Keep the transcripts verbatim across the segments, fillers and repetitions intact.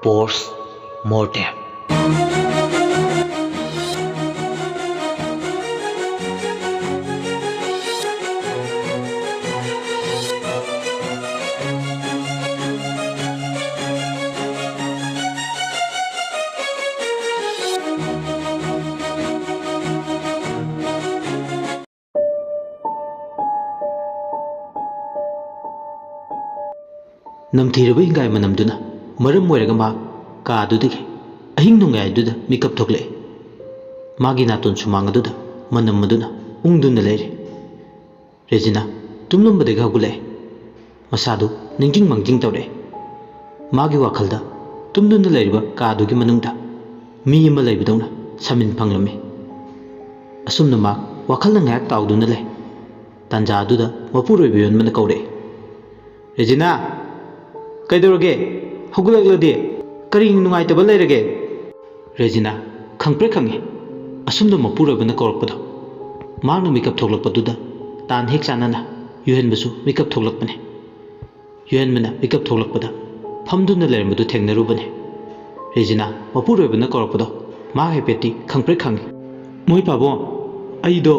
Post Mortem. ꯅꯝꯊꯤꯔꯕ ꯍꯤꯡꯒꯥꯏ ꯃꯅꯝꯗꯨꯅ ꯃꯔꯝ ꯑꯣꯏꯔꯒ ꯃꯍꯥꯛ ꯀꯥ ꯑꯗꯨꯗꯒꯤ ꯑꯍꯤꯡ ꯅꯣꯡꯌꯥꯏꯗꯨꯗ ꯃꯤꯀꯞ ꯊꯣꯛꯂꯛꯏ꯫ ꯃꯥꯒꯤ ꯅꯥꯇꯣꯟ ꯁꯨꯃꯥꯡ ꯑꯗꯨꯗ ꯃꯅꯝ ꯑꯗꯨꯅ ꯎꯪꯗꯨꯅ ꯂꯩꯔꯤ꯫ ꯔꯦꯖꯤꯅꯥ ꯇꯨꯝꯂꯝꯕꯗꯒꯤ ꯍꯧꯒꯠꯂꯛꯏ꯫ ꯃꯁꯥꯗꯨ ꯅꯤꯡꯖꯤꯡ ꯃꯥꯡꯖꯤꯡ ꯇꯧꯔꯛꯏ꯫ ꯃꯥꯒꯤ ꯋꯥꯈꯜꯗ ꯇꯨꯝꯗꯨꯅ ꯂꯩꯔꯤꯕ ꯀꯥꯗꯨꯒꯤ ꯃꯅꯨꯡꯗ ꯃꯤ ꯑꯃ ꯂꯩꯕꯗꯧꯅ ꯁꯃꯤꯟ ꯐꯪꯂꯝꯃꯤ꯫ ꯑꯁꯨꯝꯅ ꯃꯥ ꯋꯥꯈꯜꯅ ꯉꯥꯏꯍꯥꯛ ꯇꯥꯎꯗꯨꯅ ꯂꯩ꯫ ꯇꯥꯟꯖꯥ ꯑꯗꯨꯗ ꯃꯄꯨꯔꯣꯏꯕ ꯌꯣꯟꯕꯅ ꯀꯧꯔꯛꯏ, "ꯔꯦꯖꯤꯅꯥ, ꯀꯩꯗꯧꯔꯒꯦ? ꯍꯧꯒꯠꯂꯛꯂꯗꯤ? ꯀꯔꯤ ꯅꯨꯡꯉꯥꯏꯇꯕ ꯂꯩꯔꯒꯦ?" ꯔꯦꯖꯤꯅꯥ ꯈꯪꯄ꯭ꯔꯦꯛ ꯈꯪꯉꯤ꯫ ꯑꯁꯨꯝꯅ ꯃꯄꯨꯔꯣꯏꯕꯅ ꯀꯧꯔꯛꯄꯗꯣ꯫ ꯃꯍꯥꯛꯅ ꯃꯤꯀꯞ ꯊꯣꯛꯂꯛꯄꯗꯨꯗ ꯇꯥꯟ ꯍꯦꯛ ꯆꯥꯟꯅꯅ ꯌꯨꯍꯦꯟꯕꯁꯨ ꯃꯤꯀꯞ ꯊꯣꯛꯂꯛꯄꯅꯤ꯫ ꯌꯨꯍꯦꯟꯕꯅ ꯃꯤꯀꯞ ꯊꯣꯛꯂꯛꯄꯗ ꯐꯝꯗꯨꯅ ꯂꯩꯔꯝꯕꯗꯨ ꯊꯦꯡꯅꯔꯨꯕꯅꯤ꯫ ꯔꯦꯖꯤꯅꯥ ꯃꯄꯨꯔꯣꯏꯕꯅ ꯀꯧꯔꯛꯄꯗꯣ ꯃꯍꯥꯛ ꯍꯥꯏꯐꯦꯠꯇꯤ ꯈꯪꯄ꯭ꯔꯦꯛ ꯈꯪꯉꯤ꯫ "ꯃꯣꯏ ꯄꯥꯕꯨꯡ, ꯑꯩꯗꯣ,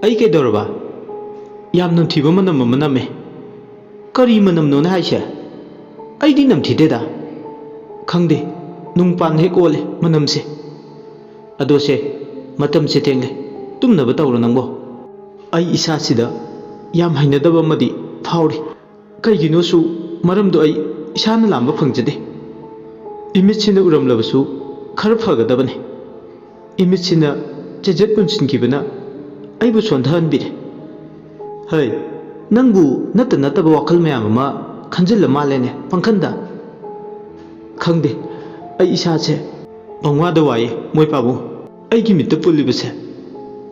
ꯑꯩ ꯀꯩꯗꯧꯔꯕ? ꯌꯥꯝ ꯅꯝꯊꯤꯕ ꯃꯅꯝ ꯑꯃ ꯅꯝꯃꯦ꯫" "ꯀꯔꯤ ꯃꯅꯝꯅꯣꯅꯦ ꯍꯥꯏꯁꯦ? ꯑꯩꯗꯤ ꯅꯝꯊꯤꯗꯦꯗ꯫" "ꯈꯪꯗꯦ, ꯅꯨꯡ ꯄꯥꯟ ꯍꯦꯛ ꯑꯣꯜꯂꯦ ꯃꯅꯝꯁꯦ꯫ ꯑꯗꯣ ꯁꯦ, ꯃꯇꯝꯁꯦ ꯊꯦꯡꯂꯦ, ꯇꯨꯝꯅꯕ ꯇꯧꯔꯣ ꯅꯪꯕꯣ꯫ ꯑꯩ ꯏꯁꯥꯁꯤꯗ ꯌꯥꯝ ꯍꯩꯅꯗꯕ ꯑꯃꯗꯤ ꯐꯥꯎꯔꯤ꯫ ꯀꯩꯒꯤꯅꯣꯁꯨ ꯃꯔꯝꯗꯣ ꯑꯩ ꯏꯁꯥꯅ ꯂꯥꯝꯕ ꯐꯪꯖꯗꯦ꯫ ꯏꯃꯤꯠꯁꯤꯅ ꯎꯔꯝꯂꯕꯁꯨ ꯈꯔ ꯐꯒꯗꯕꯅꯤ꯫ ꯏꯃꯤꯠꯁꯤꯅ ꯆꯦꯖꯦꯠ ꯄꯨꯟꯁꯤꯟꯈꯤꯕꯅ ꯑꯩꯕꯨ ꯁꯣꯟꯊꯍꯟꯕꯤꯔꯦ꯫" "ꯍꯩ, ꯅꯪꯕꯨ ꯅꯠꯇ ꯅꯠꯇꯕ ꯋꯥꯈꯜ ꯃꯌꯥꯝ ꯑꯃ ꯈꯟꯖꯤꯜꯂ ꯃꯥꯜꯂꯦꯅꯦ ꯄꯥꯡꯈꯟꯗ꯫" "ꯈꯪꯗꯦ, ꯑꯩ ꯏꯁꯥꯁꯦ ꯄꯪꯋꯥꯗ ꯋꯥꯏꯌꯦ ꯃꯣꯏ ꯄꯥꯕꯨꯡ꯫ ꯑꯩꯒꯤ ꯃꯤꯠꯇ ꯄꯨꯜꯂꯤꯕꯁꯦ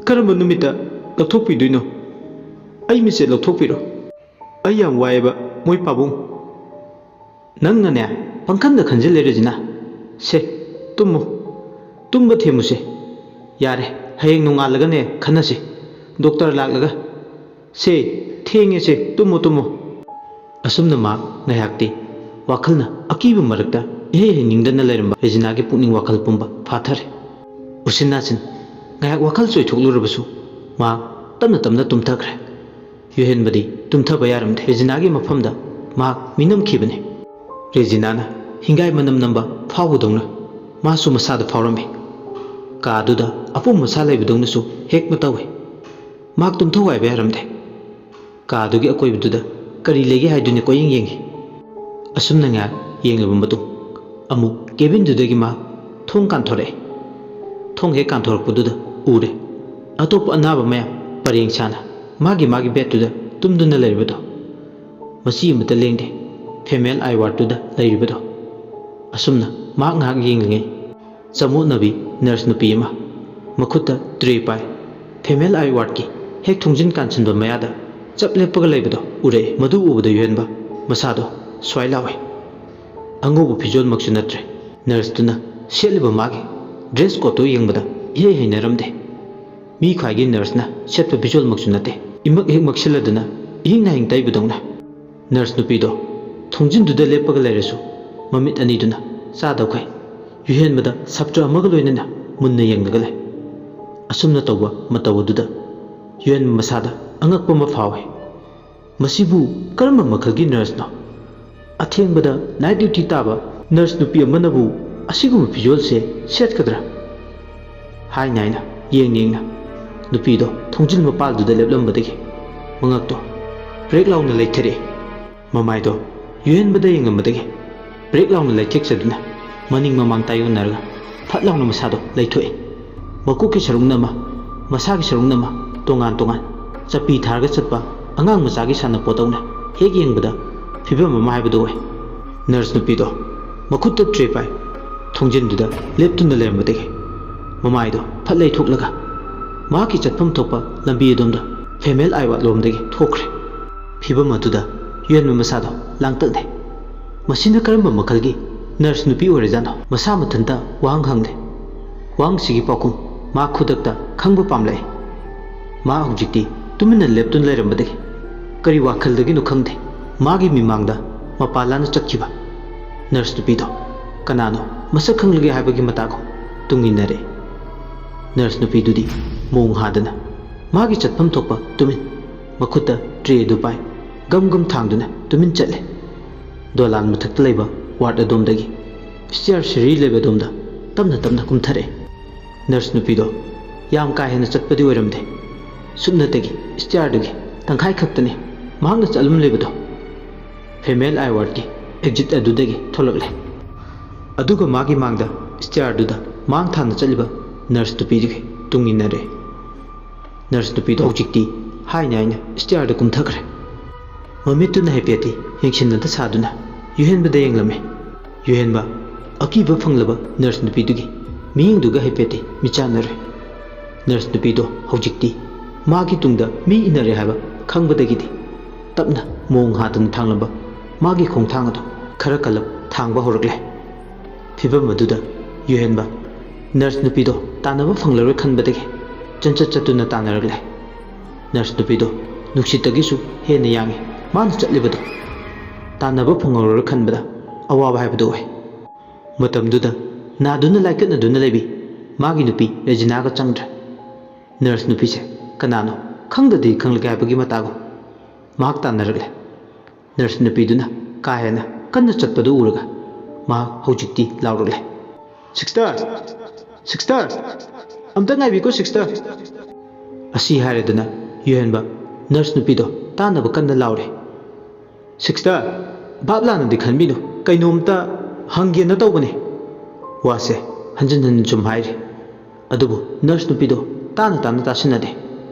ꯀꯔꯝꯕ ꯅꯨꯃꯤꯠꯇ ꯂꯧꯊꯣꯛꯄꯤꯗꯣꯏꯅꯣ? ꯑꯩ ꯃꯤꯠꯁꯦ ꯂꯧꯊꯣꯛꯄꯤꯔꯣ꯫ ꯑꯩ ꯌꯥꯝ ꯋꯥꯏꯌꯦꯕ ꯃꯣꯏ ꯄꯥꯕꯨꯡ꯫" "ꯅꯪꯅꯅꯦ ꯄꯪꯈꯟꯗ ꯈꯟꯖꯤꯜꯂꯦ ꯔꯦꯖꯤꯅꯥ꯫ ꯁꯦ, ꯇꯨꯝꯃꯨ꯫ ꯇꯨꯝꯕ ꯊꯦꯝꯃꯨꯁꯦ꯫ ꯌꯥꯔꯦ, ꯍꯌꯦꯡ ꯅꯣꯡꯉꯥꯜꯂꯒꯅꯦ ꯈꯟꯅꯁꯤ, ꯗꯣꯛꯇꯔ ꯂꯥꯛꯂꯒ꯫ ꯁꯦ, ꯊꯦꯡꯉꯦꯁꯦ, ꯇꯨꯝꯃꯨ, ꯇꯨꯝꯃꯨ꯫" ꯑꯁꯨꯝꯅ ꯃꯍꯥꯛ ꯉꯥꯏꯍꯥꯛꯇꯤ ꯋꯥꯈꯜꯅ ꯑꯀꯤꯕ ꯃꯔꯛꯇ ꯏꯍꯩ ꯍꯩꯅꯤꯡꯗꯅ ꯂꯩꯔꯝꯕ ꯔꯦꯖꯤꯅꯥꯒꯤ ꯄꯨꯛꯅꯤꯡ ꯋꯥꯈꯜ ꯄꯨꯝꯕ ꯐꯥꯊꯔꯦ꯫ ꯎꯆꯤꯟ ꯅꯥꯆꯤꯟ ꯉꯥꯏꯍꯥꯛ ꯋꯥꯈꯜ ꯆꯣꯏꯊꯣꯛꯂꯨꯔꯕꯁꯨ ꯃꯍꯥꯛ ꯇꯞꯅ ꯇꯞꯅ ꯇꯨꯝꯊꯈ꯭ꯔꯦ꯫ ꯌꯨꯍꯦꯟꯕꯗꯤ ꯇꯨꯝꯊꯕ ꯌꯥꯔꯝꯗꯦ꯫ ꯔꯦꯖꯤꯅꯥꯒꯤ ꯃꯐꯝꯗ ꯃꯍꯥꯛ ꯃꯤꯅꯝꯈꯤꯕꯅꯤ꯫ ꯔꯦꯖꯤꯅꯥꯅ ꯍꯤꯡꯒꯥꯏ ꯃꯅꯝ ꯅꯝꯕ ꯐꯥꯎꯕꯗꯧꯅ ꯃꯥꯁꯨ ꯃꯁꯥꯗ ꯐꯥꯎꯔꯝꯃꯤ꯫ ꯀꯥꯗꯨꯗ ꯑꯄꯨꯝ ꯑꯁꯥ ꯂꯩꯕꯗꯧꯅꯁꯨ ꯍꯦꯛ ꯃꯇꯧꯏ꯫ ꯃꯍꯥꯛ ꯇꯨꯝꯊꯧ ꯍꯥꯏꯕ ꯌꯥꯔꯝꯗꯦ꯫ ꯀꯥꯗꯨꯒꯤ ꯑꯀꯣꯏꯕꯗꯨꯗ ꯀꯔꯤ ꯂꯩꯒꯦ ꯍꯥꯏꯗꯨꯅ ꯀꯣꯏꯌꯦꯡ ꯌꯦꯡꯉꯤ꯫ ꯑꯁꯨꯝꯅ ꯉꯥꯏꯍꯥꯛ ꯌꯦꯡꯂꯕ ꯃꯇꯨꯡ ꯑꯃꯨꯛ ꯀꯦꯕꯤꯟꯗꯨꯗꯒꯤ ꯃꯍꯥꯛ ꯊꯣꯡ ꯀꯥꯟꯊꯣꯔꯛꯑꯦ꯫ ꯊꯣꯡ ꯍꯦꯛ ꯀꯥꯟꯊꯣꯔꯛꯄꯗꯨꯗ ꯎꯔꯦ, ꯑꯇꯣꯞꯄ ꯑꯅꯥꯕ ꯃꯌꯥꯝ ꯄꯔꯦꯡ ꯁꯥꯅ ꯃꯥꯒꯤ ꯃꯥꯒꯤ ꯕꯦꯗꯇꯨꯗ ꯇꯨꯝꯗꯨꯅ ꯂꯩꯔꯤꯕꯗꯣ꯫ ꯃꯆꯤ ꯑꯃꯠꯇ ꯂꯦꯡꯗꯦ꯫ ꯐꯤꯃꯦꯜ ꯑꯥꯏ ꯋꯥꯔꯗꯇꯨꯗ ꯂꯩꯔꯤꯕꯗꯣ꯫ ꯑꯁꯨꯝꯅ ꯃꯍꯥꯛ ꯉꯥꯏꯍꯥꯛ ꯌꯦꯡꯂꯤꯉꯩ ꯆꯃꯣꯠꯅꯕꯤ ꯅꯔꯁ ꯅꯨꯄꯤ ꯑꯃ ꯃꯈꯨꯠꯇ ꯇ꯭ꯔꯦ ꯄꯥꯏ, ꯐꯤꯃꯦꯜ ꯑꯥꯏ ꯋꯥꯔꯗꯀꯤ ꯍꯦꯛ ꯊꯣꯡꯖꯤꯟ ꯀꯥꯟꯁꯤꯟꯕ ꯃꯌꯥꯗ ꯆꯞ ꯂꯦꯞꯄꯒ ꯂꯩꯕꯗꯣ ꯎꯔꯛꯑꯦ꯫ ꯃꯗꯨ ꯎꯕꯗ ꯌꯨꯍꯦꯟꯕ ꯃꯁꯥꯗꯣ ꯁ꯭ꯋꯥꯏ ꯂꯥꯎꯋꯦ꯫ ꯑꯉꯧꯕ ꯐꯤꯖꯣꯜꯃꯛꯁꯨ ꯅꯠꯇ꯭ꯔꯦ꯫ ꯅꯔꯁꯇꯨꯅ ꯁꯦꯠꯂꯤꯕ ꯃꯥꯒꯤ ꯗ꯭ꯔꯦꯁ ꯀꯣꯗꯇꯨ ꯌꯦꯡꯕꯗ ꯏꯍꯩ ꯍꯩꯅꯔꯝꯗꯦ꯫ ꯃꯤ ꯈ꯭ꯋꯥꯏꯒꯤ ꯅꯔꯁꯅ ꯁꯦꯠꯄ ꯐꯤꯖꯣꯜꯃꯛꯁꯨ ꯅꯠꯇꯦ꯫ ꯏꯃꯛ ꯍꯦꯛ ꯃꯛꯁꯤꯜꯂꯗꯅ ꯏꯍꯤꯡ ꯅꯥꯍꯤꯡ ꯇꯩꯕꯗꯧꯅ꯫ ꯅꯔꯁ ꯅꯨꯄꯤꯗꯣ ꯊꯣꯡꯖꯤꯟꯗꯨꯗ ꯂꯦꯞꯄꯒ ꯂꯩꯔꯁꯨ ꯃꯃꯤꯠ ꯑꯅꯤꯗꯨꯅ ꯆꯥꯗꯧꯈꯩ ꯌꯨꯍꯦꯟꯕꯗ ꯁꯥꯇ꯭ꯔ ꯑꯃꯒ ꯂꯣꯏꯅꯅ ꯃꯨꯟꯅ ꯌꯦꯡꯂꯒ ꯂꯩ꯫ ꯑꯁꯨꯝꯅ ꯇꯧꯕ ꯃꯇꯧ ꯑꯗꯨꯗ ꯌꯨꯍꯦꯟꯕ ꯃꯁꯥꯗ ꯑꯉꯛꯄ ꯑꯃ ꯐꯥꯎꯏ꯫ ꯃꯁꯤꯕꯨ ꯀꯔꯝꯕ ꯃꯈꯜꯒꯤ ꯅꯔꯁꯅꯣ? ꯑꯊꯦꯡꯕꯗ ꯅꯥꯏꯠ ꯗ꯭ꯌꯨꯇꯤ ꯇꯥꯕ ꯅꯔꯁ ꯅꯨꯄꯤ ꯑꯃꯅꯕꯨ ꯑꯁꯤꯒꯨꯝꯕ ꯐꯤꯖꯣꯜꯁꯦ ꯁꯦꯠꯀꯗ꯭ꯔꯥ? ꯍꯥꯏꯅ ꯍꯥꯏꯅ ꯌꯦꯡ ꯌꯦꯡꯅ ꯅꯨꯄꯤꯗꯣ ꯊꯣꯡꯖꯤꯜ ꯃꯄꯥꯜꯗꯨꯗ ꯂꯦꯞꯂꯝꯕꯗꯒꯤ ꯃꯉꯛꯇꯣ ꯕ꯭ꯔꯦꯛ ꯂꯥꯎꯅ ꯂꯩꯊꯔꯛꯏ꯫ ꯃꯃꯥꯏꯗꯣ ꯌꯨꯍꯦꯟꯕꯗ ꯌꯦꯡꯂꯝꯕꯗꯒꯤ ꯕ꯭ꯔꯦꯛ ꯂꯥꯎꯅ ꯂꯩꯊꯦꯛꯆꯗꯨꯅ ꯃꯅꯤꯡ ꯃꯃꯥꯡ ꯇꯥꯏꯌꯣꯟꯅꯔꯒ ꯐꯠ ꯂꯥꯎꯅ ꯃꯁꯥꯗꯣ ꯂꯩꯊꯣꯛꯏ꯫ ꯃꯀꯣꯛꯀꯤ ꯁꯔꯨꯛꯅ ꯑꯃ, ꯃꯁꯥꯒꯤ ꯁꯔꯨꯛꯅ ꯑꯃ, ꯇꯣꯉꯥꯟ ꯇꯣꯉꯥꯟ ꯆꯞꯄꯤ ꯊꯥꯔꯒ ꯆꯠꯄ ꯑꯉꯥꯡ ꯃꯆꯥꯒꯤ ꯁꯥꯟꯅꯄꯣꯠꯇꯧꯅ ꯍꯦꯛ ꯌꯦꯡꯕꯗ ꯐꯤꯕꯝ ꯑꯃ ꯍꯥꯏꯕꯗꯨ ꯑꯣꯏ꯫ ꯅꯔꯁ ꯅꯨꯄꯤꯗꯣ ꯃꯈꯨꯠꯇ ꯇ꯭ꯔꯦ ꯄꯥꯏ ꯊꯣꯡꯖꯤꯟꯗꯨꯗ ꯂꯦꯞꯇꯨꯅ ꯂꯩꯔꯝꯕꯗꯒꯤ ꯃꯃꯥꯏꯗꯣ ꯐꯠ ꯂꯩꯊꯣꯛꯂꯒ ꯃꯍꯥꯛꯀꯤ ꯆꯠꯐꯝ ꯊꯣꯛꯄ ꯂꯝꯕꯤ ꯑꯗꯣꯝꯗ ꯐꯤꯃꯦꯜ ꯑꯥꯏ ꯋꯥꯠꯂꯣꯝꯗꯒꯤ ꯊꯣꯛꯈ꯭ꯔꯦ꯫ ꯐꯤꯕꯝ ꯑꯗꯨꯗ ꯌꯨꯍꯦꯟꯕ ꯃꯁꯥꯗꯣ ꯂꯥꯡꯇꯛꯅꯩ꯫ ꯃꯁꯤꯅ ꯀꯔꯝꯕ ꯃꯈꯜꯒꯤ ꯅꯔꯁ ꯅꯨꯄꯤ ꯑꯣꯏꯔꯖꯥꯠꯅꯣ? ꯃꯁꯥ ꯃꯊꯟꯇ ꯋꯥꯍꯪ ꯍꯪꯂꯦ꯫ ꯋꯥꯍꯪꯁꯤꯒꯤ ꯄꯥꯎꯈꯨꯝ ꯃꯥ ꯈꯨꯗꯛꯇ ꯈꯪꯕ ꯄꯥꯝꯂꯛꯏ꯫ ꯃꯥ ꯍꯧꯖꯤꯛꯇꯤ ꯇꯨꯃꯤꯟꯅ ꯂꯦꯞꯇꯨꯅ ꯂꯩꯔꯝꯕꯗꯒꯤ ꯀꯔꯤ ꯋꯥꯈꯜꯗꯒꯤꯅꯣ ꯈꯪꯗꯦ, ꯃꯥꯒꯤ ꯃꯤꯃꯥꯡꯗ ꯃꯄꯥ ꯂꯥꯟꯅ ꯆꯠꯈꯤꯕ ꯅꯔꯁ ꯅꯨꯄꯤꯗꯣ ꯀꯅꯥꯅꯣ ꯃꯁꯛ ꯈꯪꯂꯒꯦ ꯍꯥꯏꯕꯒꯤ ꯃꯇꯥꯒꯨꯝ ꯇꯨꯡ ꯏꯟꯅꯔꯦ꯫ ꯅꯔꯁ ꯅꯨꯄꯤꯗꯨꯗꯤ ꯃꯣꯡ ꯍꯥꯗꯅ ꯃꯥꯒꯤ ꯆꯠꯐꯝ ꯊꯣꯛꯄ ꯇꯨꯃꯤꯟ ꯃꯈꯨꯠꯇ ꯇ꯭ꯔꯦ ꯑꯗꯨ ꯄꯥꯏ ꯒꯝ ꯒꯝ ꯊꯥꯡꯗꯨꯅ ꯇꯨꯃꯤꯟ ꯆꯠꯂꯦ꯫ ꯗꯣꯂꯥꯟ ꯃꯊꯛꯇ ꯂꯩꯕ ꯋꯥꯔꯗ ꯑꯗꯣꯝꯗꯒꯤ ꯁ꯭ꯇꯤꯌꯥꯔ ꯁꯤꯔꯤ ꯂꯩꯕ ꯑꯗꯣꯝꯗ ꯇꯞꯅ ꯇꯞꯅ ꯀꯨꯝꯊꯔꯛꯑꯦ꯫ ꯅꯔꯁ ꯅꯨꯄꯤꯗꯣ ꯌꯥꯝ ꯀꯥ ꯍꯦꯟꯅ ꯆꯠꯄꯗꯤ ꯑꯣꯏꯔꯝꯗꯦ꯫ ꯁꯨꯞꯅꯇꯒꯤ ꯁ꯭ꯇꯤꯌꯥꯔꯗꯨꯒꯤ ꯇꯪꯈꯥꯏ ꯈꯛꯇꯅꯤ ꯃꯍꯥꯛꯅ ꯆꯠꯂꯝꯂꯤꯕꯗꯣ꯫ ꯐꯤꯃꯦꯜ ꯑꯥꯏ ꯋꯥꯔꯗꯀꯤ ꯑꯦꯛꯖꯤꯠ ꯑꯗꯨꯗꯒꯤ ꯊꯣꯛꯂꯛꯂꯦ꯫ ꯑꯗꯨꯒ ꯃꯥꯒꯤ ꯃꯥꯡꯗ ꯁ꯭ꯇꯤꯌꯥꯔꯗꯨꯗ ꯃꯥꯡ ꯊꯥꯅ ꯆꯠꯂꯤꯕ ꯅꯔꯁ ꯅꯨꯄꯤꯗꯨꯒꯤ ꯇꯨꯡ ꯏꯟꯅꯔꯦ꯫ ꯅꯔꯁ ꯅꯨꯄꯤꯗꯣ ꯍꯧꯖꯤꯛꯇꯤ ꯍꯥꯏꯅ ꯍꯥꯏꯅ ꯁ꯭ꯇꯤꯌꯥꯔꯗ ꯀꯨꯝꯊꯈ꯭ꯔꯦ꯫ ꯃꯃꯤꯠꯇꯨꯅ ꯍꯥꯏꯐꯦꯠꯇꯤ ꯌꯦꯡꯁꯤꯟꯅꯗ ꯁꯥꯗꯨꯅ ꯌꯨꯍꯦꯟꯕꯗ ꯌꯦꯡꯂꯝꯃꯤ꯫ ꯌꯨꯍꯦꯟꯕ ꯑꯀꯤꯕ ꯐꯪꯂꯕ ꯅꯔꯁ ꯅꯨꯄꯤꯗꯨꯒꯤ ꯃꯤꯠꯌꯦꯡꯗꯨꯒ ꯍꯥꯏꯐꯦꯠꯇꯤ ꯃꯤꯆꯥꯟꯅꯔꯦ꯫ ꯅꯔꯁ ꯅꯨꯄꯤꯗꯣ ꯍꯧꯖꯤꯛꯇꯤ ꯃꯥꯒꯤ ꯇꯨꯡꯗ ꯃꯤ ꯏꯟꯅꯔꯦ ꯍꯥꯏꯕ ꯈꯪꯕꯗꯒꯤꯗꯤ ꯇꯞꯅ ꯃꯣꯡ ꯍꯥꯗꯅ ꯊꯥꯡꯂꯝꯕ ꯃꯥꯒꯤ ꯈꯣꯡꯊꯥꯡ ꯑꯗꯨ ꯈꯔ ꯀꯜꯂꯞ ꯊꯥꯡꯕ ꯍꯧꯔꯛꯂꯦ꯫ ꯐꯤꯚꯝ ꯑꯗꯨꯗ ꯌꯨꯍꯦꯟꯕ ꯅꯔꯁ ꯅꯨꯄꯤꯗꯣ ꯇꯥꯟꯅꯕ ꯐꯪꯂꯔꯣꯏ ꯈꯟꯕꯗꯒꯤ ꯆꯟꯆꯠ ꯆꯠꯇꯨꯅ ꯇꯥꯟꯅꯔꯛꯂꯦ꯫ ꯅꯔꯁ ꯅꯨꯄꯤꯗꯣ ꯅꯨꯡꯁꯤꯠꯇꯒꯤꯁꯨ ꯍꯦꯟꯅ ꯌꯥꯡꯉꯤ ꯃꯥꯅ ꯆꯠꯂꯤꯕꯗꯣ꯫ ꯇꯥꯟꯅꯕ ꯐꯪꯍꯧꯔꯔꯣꯏ ꯈꯟꯕꯗ ꯑꯋꯥꯕ ꯍꯥꯏꯕꯗꯨ ꯑꯣꯏ꯫ ꯃꯇꯝꯗꯨꯗ ꯅꯥꯗꯨꯅ ꯂꯥꯏꯀꯠꯅꯗꯨꯅ ꯂꯩꯕꯤ ꯃꯥꯒꯤ ꯅꯨꯄꯤ ꯔꯦꯖꯤꯅꯥꯒ ꯆꯪꯗ꯭ꯔꯦ꯫ ꯅꯔꯁ ꯅꯨꯄꯤꯁꯦ ꯀꯅꯥꯅꯣ ꯈꯪꯗꯗꯤ ꯈꯪꯂꯒꯦ ꯍꯥꯏꯕꯒꯤ ꯃꯇꯥꯒꯨꯝ ꯃꯍꯥꯛ ꯇꯥꯟꯅꯔꯛꯂꯦ꯫ ꯅꯔꯁ ꯅꯨꯄꯤꯗꯨꯅ ꯀꯥ ꯍꯦꯟꯅ ꯀꯟꯅ ꯆꯠꯄꯗꯨ ꯎꯔꯒ ꯃꯍꯥꯛ ꯍꯧꯖꯤꯛꯇꯤ ꯂꯥꯎꯔꯛꯂꯦ, "ꯁꯤꯁꯇꯔ! ꯁꯤꯁꯇꯔ! ꯑꯝꯇ ꯉꯥꯏꯕꯤꯀꯣ ꯁꯤꯁꯇꯔ!" ꯑꯁꯤ ꯍꯥꯏꯔꯗꯨꯅ ꯌꯨꯍꯦꯟꯕ ꯅꯔꯁ ꯅꯨꯄꯤꯗꯣ ꯇꯥꯟꯅꯕ ꯀꯟꯅ ꯂꯥꯎꯔꯦ꯫ "ꯁꯤꯁꯇꯔ, ꯚꯥꯞ ꯂꯥꯟꯅꯗꯤ ꯈꯟꯕꯤꯅꯨ, ꯀꯩꯅꯣꯝꯇ ꯍꯪꯒꯦꯅ ꯇꯧꯕꯅꯤ꯫" ꯋꯥꯁꯦ ꯍꯟꯖꯤꯟ ꯍꯟꯖꯤꯟ ꯁꯨꯝ ꯍꯥꯏꯔꯤ꯫ ꯑꯗꯨꯕꯨ ꯅꯔꯁ ꯅꯨꯄꯤꯗꯣ ꯇꯥꯅ ꯇꯥꯅ ꯇꯥꯁꯤꯟꯅꯗꯦ,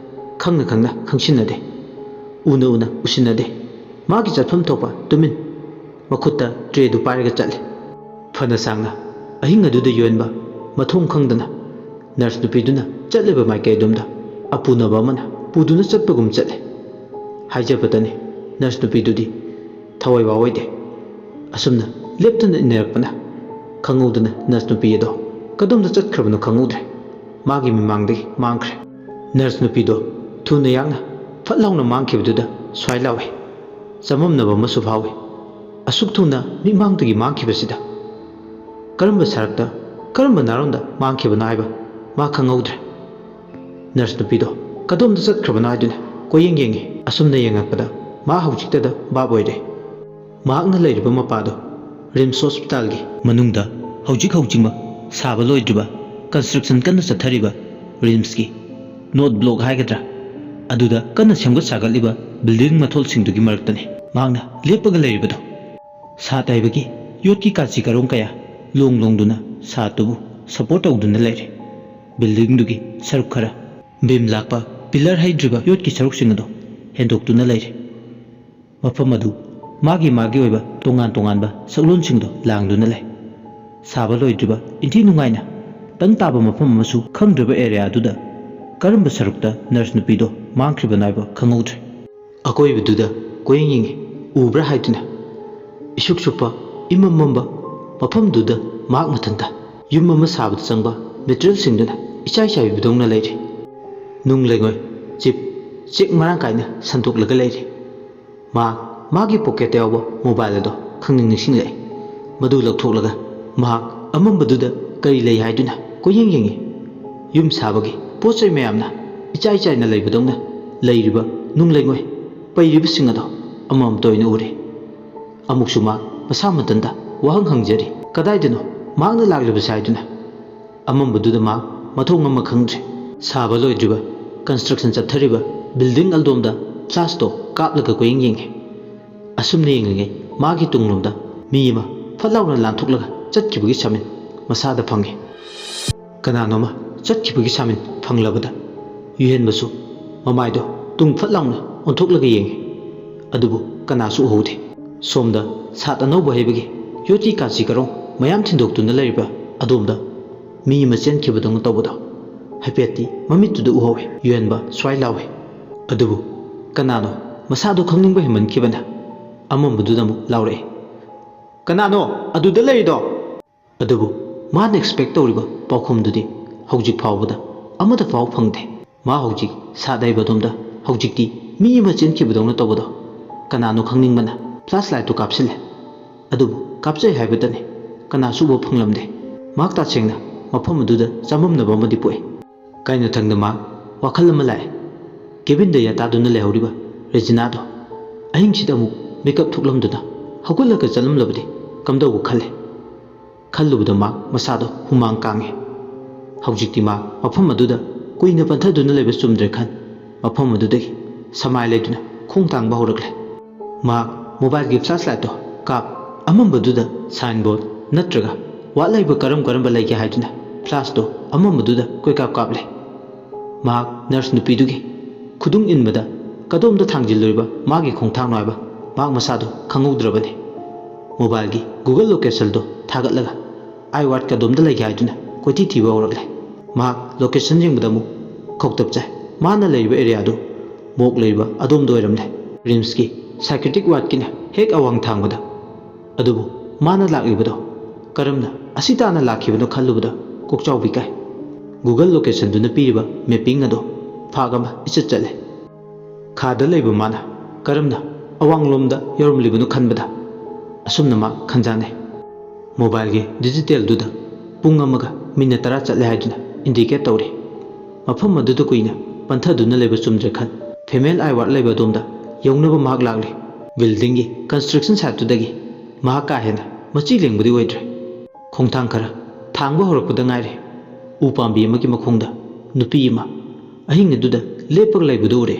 ꯈꯪꯅ ꯈꯪꯅ ꯈꯪꯁꯤꯟꯅꯗꯦ, ꯎꯅ ꯎꯅ ꯎꯁꯤꯟꯅꯗꯦ꯫ ꯃꯥꯒꯤ ꯆꯠꯐꯝ ꯊꯣꯛꯄ ꯇꯨꯃꯤꯟ ꯃꯈꯨꯠꯇ ꯇ꯭ꯔꯦꯗꯨ ꯄꯥꯏꯔꯒ ꯆꯠꯂꯤ꯫ ꯐꯅ ꯁꯥꯡꯅ ꯑꯍꯤꯡ ꯑꯗꯨꯗ ꯌꯨꯍꯦꯟꯕ ꯃꯊꯣꯡ ꯈꯪꯗꯅ ꯅꯔꯁ ꯅꯨꯄꯤꯗꯨꯅ ꯆꯠꯂꯤꯕ ꯃꯥꯏꯀꯩ ꯑꯗꯣꯝꯗ ꯑꯄꯨꯅꯕ ꯑꯃꯅ ꯄꯨꯗꯨꯅ ꯆꯠꯄꯒꯨꯝ ꯆꯠꯂꯤ꯫ ꯍꯥꯏꯖꯕꯇꯅꯤ, ꯅꯔꯁ ꯅꯨꯄꯤꯗꯨꯗꯤ ꯊꯋꯥꯏ ꯋꯥꯑꯣꯏꯗꯦ꯫ ꯑꯁꯨꯝꯅ ꯂꯦꯞꯇꯅ ꯏꯟꯅꯔꯛꯄꯅ ꯈꯪꯍꯧꯗꯅ ꯅꯔꯁ ꯅꯨꯄꯤ ꯑꯗꯣ ꯀꯗꯣꯝꯗ ꯆꯠꯈ꯭ꯔꯕꯅꯣ ꯈꯪꯍꯧꯗ꯭ꯔꯦ꯫ ꯃꯥꯒꯤ ꯃꯤꯃꯥꯡꯗꯒꯤ ꯃꯥꯡꯈ꯭ꯔꯦ꯫ ꯅꯔꯁ ꯅꯨꯄꯤꯗꯣ ꯊꯨꯅ ꯌꯥꯡꯅ ꯐꯠ ꯂꯥꯎꯅ ꯃꯥꯡꯈꯤꯕꯗꯨꯗ ꯁ꯭ꯋꯥꯏ ꯂꯥꯎꯏ꯫ ꯆꯃꯝꯅꯕ ꯑꯃꯁꯨ ꯐꯥꯎꯏ꯫ ꯑꯁꯨꯛ ꯊꯨꯅ ꯃꯤꯠꯃꯥꯡꯗꯒꯤ ꯃꯥꯡꯈꯤꯕꯁꯤꯗ꯫ ꯀꯔꯝꯕ ꯁꯔꯛꯇ, ꯀꯔꯝꯕ ꯅꯥꯔꯣꯟꯗ ꯃꯥꯡꯈꯤꯕꯅꯣ ꯍꯥꯏꯕ ꯃꯥ ꯈꯪꯍꯧꯗ꯭ꯔꯦ꯫ ꯅꯔꯁ ꯅꯨꯄꯤꯗꯣ ꯀꯗꯣꯝꯗ ꯆꯠꯈ꯭ꯔꯕꯅꯣ ꯍꯥꯏꯗꯨꯅ ꯀꯣꯏꯌꯦꯡ ꯌꯦꯡꯉꯤ꯫ ꯑꯁꯨꯝꯅ ꯌꯦꯡꯉꯛꯄꯗ ꯃꯥ ꯍꯧꯖꯤꯛꯇꯗ ꯚꯥꯞ ꯑꯣꯏꯔꯦ꯫ ꯃꯍꯥꯛꯅ ꯂꯩꯔꯤꯕ ꯃꯄꯥꯗꯣ ꯔꯤꯝꯁ ꯍꯣꯁꯄꯤꯇꯥꯜꯒꯤ ꯃꯅꯨꯡꯗ ꯍꯧꯖꯤꯛ ꯍꯧꯖꯤꯛꯃꯛ ꯁꯥꯕ ꯂꯣꯏꯗ꯭ꯔꯤꯕ, ꯀꯟꯁꯇ꯭ꯔꯛꯁꯟ ꯀꯟꯅ ꯆꯠꯊꯔꯤꯕ ꯔꯤꯝꯁꯀꯤ ꯅꯣꯔꯠ ꯕ꯭ꯂꯣꯛ ꯍꯥꯏꯒꯗ꯭ꯔꯥ, ꯑꯗꯨꯗ ꯀꯟꯅ ꯁꯦꯝꯒꯠ ꯁꯥꯒꯠꯂꯤꯕ ꯕꯤꯜꯗꯤꯡ ꯃꯊꯣꯜꯁꯤꯡꯗꯨꯒꯤ ꯃꯔꯛꯇꯅꯤ ꯃꯍꯥꯛꯅ ꯂꯦꯞꯄꯒ ꯂꯩꯔꯤꯕꯗꯣ꯫ ꯁꯥꯠ ꯍꯥꯏꯕꯒꯤ ꯌꯣꯠꯀꯤ ꯀꯥꯆꯤ ꯀꯔꯣꯡ ꯀꯌꯥ ꯂꯣꯡ ꯂꯣꯡꯗꯨꯅ ꯁꯥꯠꯇꯨꯕꯨ ꯁꯄꯣꯔꯠ ꯇꯧꯗꯨꯅ ꯂꯩꯔꯦ꯫ ꯕꯤꯜꯗꯤꯡꯗꯨꯒꯤ ꯁꯔꯨꯛ ꯈꯔ ꯕꯤꯝ ꯂꯥꯛꯄ ꯄꯤꯂꯔ ꯍꯩꯗ꯭ꯔꯤꯕ ꯌꯣꯠꯀꯤ ꯁꯔꯨꯛꯁꯤꯡ ꯑꯗꯨ ꯍꯦꯟꯗꯣꯛꯇꯨꯅ ꯂꯩꯔꯦ꯫ ꯃꯐꯝ ꯑꯗꯨ ꯃꯥꯒꯤ ꯃꯥꯒꯤ ꯑꯣꯏꯕ ꯇꯣꯉꯥꯟ ꯇꯣꯉꯥꯟꯕ ꯁꯛꯂꯣꯟꯁꯤꯡꯗꯣ ꯂꯥꯡꯗꯨꯅ ꯂꯩ꯫ ꯁꯥꯕ ꯂꯣꯏꯗ꯭ꯔꯤꯕ, ꯏꯟꯊꯤ ꯅꯨꯡꯉꯥꯏꯅ ꯇꯪ ꯇꯥꯕ ꯃꯐꯝ ꯑꯃꯁꯨ ꯈꯪꯗ꯭ꯔꯕ ꯑꯦꯔꯤꯌꯥ ꯑꯗꯨꯗ ꯀꯔꯝꯕ ꯁꯔꯨꯛꯇ ꯅꯔꯁ ꯅꯨꯄꯤꯗꯣ ꯃꯥꯡꯈ꯭ꯔꯤꯕꯅꯣ ꯍꯥꯏꯕ ꯈꯪꯍꯧꯗ꯭ꯔꯦ꯫ ꯑꯀꯣꯏꯕꯗꯨꯗ ꯀꯣꯏꯌꯦꯡ ꯌꯦꯡꯉꯤ꯫ ꯎꯕ꯭ꯔꯥ ꯍꯥꯏꯗꯨꯅ ꯏꯁꯨꯛ ꯁꯨꯞꯄ, ꯏꯃꯝ ꯃꯝꯕ ꯃꯐꯝꯗꯨꯗ ꯃꯍꯥꯛ ꯃꯊꯟꯇ ꯌꯨꯝ ꯑꯃ ꯁꯥꯕꯗ ꯆꯪꯕ ꯃꯦꯇꯔꯤꯌꯦꯜꯁꯤꯡꯗꯨꯅ ꯏꯆꯥꯏ ꯆꯥꯏꯕꯤꯕꯗꯧꯅ ꯂꯩꯔꯤ꯫ ꯅꯨꯡ ꯂꯩꯉꯣꯏ, ꯆꯤꯞ, ꯆꯦꯛ ꯃꯔꯥꯡ ꯀꯥꯏꯅ ꯁꯟꯗꯣꯛꯂꯒ ꯂꯩꯔꯤ꯫ ꯃꯍꯥꯛ ꯃꯥꯒꯤ ꯄꯣꯀꯦꯠꯇ ꯌꯥꯎꯕ ꯃꯣꯕꯥꯏꯜ ꯑꯗꯣ ꯈꯪꯅꯤꯡ ꯅꯤꯡꯁꯤꯡꯂꯛꯏ꯫ ꯃꯗꯨ ꯂꯧꯊꯣꯛꯂꯒ ꯃꯍꯥꯛ ꯑꯃꯝꯕꯗꯨꯗ ꯀꯔꯤ ꯂꯩ ꯍꯥꯏꯗꯨꯅ ꯀꯣꯏꯌꯦꯡ ꯌꯦꯡꯉꯤ꯫ ꯌꯨꯝ ꯁꯥꯕꯒꯤ ꯄꯣꯠ ꯆꯩ ꯃꯌꯥꯝꯅ ꯏꯆꯥꯏ ꯆꯥꯏꯅ ꯂꯩꯕꯗꯧꯅ ꯂꯩꯔꯤꯕ ꯅꯨꯡ ꯂꯩꯉꯣꯏ ꯄꯩꯔꯤꯕꯁꯤꯡ ꯑꯗꯣ ꯑꯃꯃꯝꯇ ꯑꯣꯏꯅ ꯎꯔꯦ꯫ ꯑꯃꯨꯛꯁꯨ ꯃꯍꯥꯛ ꯃꯁꯥ ꯃꯊꯟꯇ ꯋꯥꯍꯪ ꯍꯪꯖꯔꯤ, "ꯀꯗꯥꯏꯗꯅꯣ ꯃꯍꯥꯛꯅ ꯂꯥꯛꯂꯤꯕꯁꯦ?" ꯍꯥꯏꯗꯨꯅ꯫ ꯑꯃꯝꯕꯗꯨꯗ ꯃꯍꯥꯛ ꯃꯊꯣꯡ ꯑꯃ ꯈꯪꯗ꯭ꯔꯦ꯫ ꯁꯥꯕ ꯂꯣꯏꯗ꯭ꯔꯤꯕ, ꯀꯟꯁꯇ꯭ꯔꯛꯁꯟ ꯆꯠꯊꯔꯤꯕ ꯕꯤꯜꯗꯤꯡ ꯑꯗꯣꯝꯗ ꯐ꯭ꯂꯥꯁꯇꯣ ꯀꯥꯞꯂꯒ ꯀꯣꯏꯌꯦꯡ ꯌꯦꯡꯉꯤ꯫ ꯑꯁꯨꯝꯅ ꯌꯦꯡꯂꯤꯉꯩ ꯃꯥꯒꯤ ꯇꯨꯡꯂꯣꯝꯗ ꯃꯤ ꯑꯃ ꯐꯠ ꯂꯥꯎꯅ ꯂꯥꯟꯊꯣꯛꯂꯒ ꯆꯠꯈꯤꯕꯒꯤ ꯁꯥꯃꯤꯟ ꯃꯁꯥꯗ ꯐꯪꯉꯤ꯫ ꯀꯅꯥꯅꯣꯃ ꯆꯠꯈꯤꯕꯒꯤ ꯁꯥꯃꯤꯟ ꯐꯪꯂꯕꯗ ꯌꯨꯍꯦꯟꯕꯁꯨ ꯃꯃꯥꯏꯗꯣ ꯇꯨꯡ ꯐꯠ ꯂꯥꯎꯅ ꯑꯣꯟꯊꯣꯛꯂꯒ ꯌꯦꯡꯉꯤ꯫ ꯑꯗꯨꯕꯨ ꯀꯅꯥꯁꯨ ꯎꯍꯧꯗꯦ꯫ ꯁꯣꯝꯗ ꯁꯥꯠ ꯑꯅꯧꯕ ꯍꯩꯕꯒꯤ ꯌꯣꯠꯀꯤ ꯀꯥꯆꯤ ꯀꯔꯣꯡ ꯃꯌꯥꯝ ꯊꯤꯟꯗꯣꯛꯇꯨꯅ ꯂꯩꯔꯤꯕ ꯑꯗꯣꯝꯗ ꯃꯤ ꯑꯃ ꯆꯦꯟꯈꯤꯕꯗꯧꯅ ꯇꯧꯕꯗꯣ ꯍꯥꯏꯐꯦꯠꯇꯤ ꯃꯃꯤꯠꯇꯨꯗ ꯎꯍꯧꯏ꯫ ꯌꯨꯍꯦꯟꯕ ꯁ꯭ꯋꯥꯏ ꯂꯥꯎꯏ꯫ ꯑꯗꯨꯕꯨ ꯀꯅꯥꯅꯣ? ꯃꯁꯥꯗꯣ ꯈꯪꯅꯤꯡꯕ ꯍꯦꯟꯃꯟꯈꯤꯕꯅ ꯑꯃꯝꯕꯗꯨꯗ ꯑꯃꯨꯛ ꯂꯥꯎꯔꯛꯏ, "ꯀꯅꯥꯅꯣ ꯑꯗꯨꯗ ꯂꯩꯔꯤꯗꯣ?" ꯑꯗꯨꯕꯨ ꯃꯥꯅ ꯑꯦꯛꯁꯄꯦꯛ ꯇꯧꯔꯤꯕ ꯄꯥꯎꯈꯨꯝꯗꯨꯗꯤ ꯍꯧꯖꯤꯛ ꯐꯥꯎꯕꯗ ꯑꯃꯠꯇ ꯐꯥꯎ ꯐꯪꯗꯦ꯫ ꯃꯥ ꯍꯧꯖꯤꯛ ꯁꯥꯠ ꯍꯩꯕ ꯑꯗꯣꯝꯗ ꯍꯧꯖꯤꯛꯇꯤ ꯃꯤ ꯑꯃ ꯆꯦꯟꯈꯤꯕꯗꯧꯅ ꯇꯧꯕꯗꯣ ꯀꯅꯥꯅꯣ ꯈꯪꯅꯤꯡꯕꯅ ꯐ꯭ꯂꯥꯁ ꯂꯥꯏꯠꯇꯨ ꯀꯥꯞꯁꯤꯜꯂꯦ꯫ ꯑꯗꯨꯕꯨ ꯀꯥꯞꯆꯩ ꯍꯥꯏꯕꯇꯅꯤ꯫ ꯀꯅꯥꯁꯨ ꯎꯕ ꯐꯪꯂꯝꯗꯦ꯫ ꯃꯍꯥꯛ ꯇꯁꯦꯡꯅ ꯃꯐꯝ ꯑꯗꯨꯗ ꯆꯃꯝꯅꯕ ꯑꯃꯗꯤ ꯄꯣꯛꯏ꯫ ꯀꯥꯏꯅꯊꯪꯗ ꯃꯍꯥꯛ ꯋꯥꯈꯜ ꯑꯃ ꯂꯥꯛꯑꯦ꯫ ꯀꯦꯕꯤꯟꯗ ꯌꯥꯇꯥꯗꯨꯅ ꯂꯩꯍꯧꯔꯤꯕ ꯔꯦꯖꯤꯅꯥꯗꯣ ꯑꯍꯤꯡꯁꯤꯗ ꯑꯃꯨꯛ ꯃꯤꯀꯞ ꯊꯣꯛꯂꯝꯗꯨꯅ ꯍꯧꯒꯠꯂꯒ ꯆꯠꯂꯝꯂꯕꯗꯤ ꯀꯝꯗꯧꯕ ꯈꯜꯂꯦ꯫ ꯈꯜꯂꯨꯕꯗ ꯃꯍꯥꯛ ꯃꯁꯥꯗꯣ ꯍꯨꯃꯥꯡ ꯀꯥꯡꯉꯦ꯫ ꯍꯧꯖꯤꯛꯇꯤ ꯃꯍꯥꯛ ꯃꯐꯝ ꯑꯗꯨꯗ ꯀꯨꯏꯅ ꯄꯟꯊꯗꯨꯅ ꯂꯩꯕ ꯆꯨꯝꯗ꯭ꯔꯦ ꯈꯟ, ꯃꯐꯝ ꯑꯗꯨꯗꯒꯤ ꯁꯃꯥꯏ ꯂꯩꯗꯨꯅ ꯈꯣꯡ ꯊꯥꯡꯕ ꯍꯧꯔꯛꯂꯦ꯫ ꯃꯍꯥꯛ ꯃꯣꯕꯥꯏꯜꯒꯤ ꯐ꯭ꯂꯥꯁ ꯂꯥꯏꯠꯇꯣ ꯀꯥꯞ, ꯑꯃꯝꯕꯗꯨꯗ ꯁꯥꯏꯟ ꯕꯣꯔꯗ ꯅꯠꯇ꯭ꯔꯒ ꯋꯥꯠ ꯂꯩꯕ ꯀꯔꯝ ꯀꯔꯝꯕ ꯂꯩꯒꯦ ꯍꯥꯏꯗꯨꯅ ꯐ꯭ꯂꯥꯁꯇꯣ ꯑꯃꯝꯕꯗꯨꯗ ꯀꯣꯏꯀꯥꯞ ꯀꯥꯞꯂꯦ꯫ ꯃꯍꯥꯛ ꯅꯔꯁ ꯅꯨꯄꯤꯗꯨꯒꯤ ꯈꯨꯗꯨꯡ ꯏꯟꯕꯗ ꯀꯗꯣꯝꯗ ꯊꯥꯡꯖꯤꯜꯂꯨꯔꯤꯕ ꯃꯥꯒꯤ ꯈꯣꯡꯊꯥꯡꯅꯣ ꯍꯥꯏꯕ ꯃꯍꯥꯛ ꯃꯁꯥꯗꯣ ꯈꯪꯍꯧꯗ꯭ꯔꯕꯅꯤ꯫ ꯃꯣꯕꯥꯏꯜꯒꯤ ꯒꯨꯒꯜ ꯂꯣꯀꯦꯁꯟꯗꯣ ꯊꯥꯒꯠꯂꯒ ꯑꯥꯏ ꯋꯥꯔꯗ ꯀꯗꯣꯝꯗ ꯂꯩꯒꯦ ꯍꯥꯏꯗꯨꯅ ꯀꯣꯏꯊꯤ ꯊꯤꯕ ꯍꯧꯔꯛꯂꯦ꯫ ꯃꯍꯥꯛ ꯂꯣꯀꯦꯁꯟ ꯌꯦꯡꯕꯗ ꯑꯃꯨꯛ ꯈꯧꯇꯛ ꯆꯥꯏ꯫ ꯃꯥꯅ ꯂꯩꯔꯤꯕ ꯑꯦꯔꯤꯌꯥꯗꯨ ꯃꯣꯛ ꯂꯩꯔꯤꯕ ꯑꯗꯣꯝꯗ ꯑꯣꯏꯔꯝꯂꯦ꯫ ꯔꯤꯝꯁꯀꯤ ꯁꯥꯏꯀ꯭ꯔꯦꯇꯤꯛ ꯋꯥꯔꯗꯀꯤꯅ ꯍꯦꯛ ꯑꯋꯥꯡ ꯊꯥꯡꯕꯗ꯫ ꯑꯗꯨꯕꯨ ꯃꯥꯅ ꯂꯥꯛꯂꯤꯕꯗꯣ ꯀꯔꯝꯅ ꯑꯁꯤ ꯇꯥꯅ ꯂꯥꯛꯈꯤꯕꯅꯣ ꯈꯜꯂꯨꯕꯗ ꯀꯣꯛꯆꯥꯎꯕꯤ ꯀꯥꯏ꯫ ꯒꯨꯒꯜ ꯂꯣꯀꯦꯁꯟꯗꯨꯅ ꯄꯤꯔꯤꯕ ꯃꯦꯞꯄꯤꯡ ꯑꯗꯣ ꯐꯥꯛ ꯑꯃ ꯏꯆꯠ ꯆꯠꯂꯦ꯫ ꯈꯥꯗ ꯂꯩꯕ ꯃꯥꯅ ꯀꯔꯝꯅ ꯑꯋꯥꯡꯂꯣꯝꯗ ꯌꯧꯔꯝꯂꯤꯕꯅꯣ ꯈꯟꯕꯗ ꯑꯁꯨꯝꯅ ꯃꯥ ꯈꯟꯖꯥꯟꯅꯩ꯫ ꯃꯣꯕꯥꯏꯜꯒꯤ ꯗꯤꯖꯤꯇꯦꯜꯗꯨꯗ ꯄꯨꯡ ꯑꯃꯒ ꯃꯤꯅꯠ ꯇꯔꯥ ꯆꯠꯂꯦ ꯍꯥꯏꯗꯨꯅ ꯏꯟꯗꯤꯀꯦꯠ ꯇꯧꯔꯤ꯫ ꯃꯐꯝ ꯑꯗꯨꯗ ꯀꯨꯏꯅ ꯄꯟꯊꯗꯨꯅ ꯂꯩꯕ ꯆꯨꯝꯗ꯭ꯔꯦ ꯈꯟ, ꯐꯤꯃꯦꯜ ꯑꯥꯏ ꯋꯥꯔꯗ ꯂꯩꯕ ꯑꯗꯣꯝꯗ ꯌꯧꯅꯕ ꯃꯍꯥꯛ ꯂꯥꯛꯂꯤ꯫ ꯕꯤꯜꯗꯤꯡꯒꯤ ꯀꯟꯁꯇ꯭ꯔꯛꯁꯟ ꯁꯥꯏꯠꯇꯨꯗꯒꯤ ꯃꯍꯥꯛ ꯀꯥ ꯍꯦꯟꯅ ꯃꯆꯤ ꯂꯦꯡꯕꯗꯤ ꯑꯣꯏꯗ꯭ꯔꯦ꯫ ꯈꯣꯡꯊꯥꯡ ꯈꯔ ꯊꯥꯡꯕ ꯍꯧꯔꯛꯄꯗ ꯉꯥꯏꯔꯦ꯫ ꯎ ꯄꯥꯝꯕꯤ ꯑꯃꯒꯤ ꯃꯈꯣꯡꯗ ꯅꯨꯄꯤ ꯑꯃ ꯑꯍꯤꯡ ꯑꯗꯨꯗ ꯂꯦꯞꯄꯒ ꯂꯩꯕꯗꯨ ꯎꯔꯦ꯫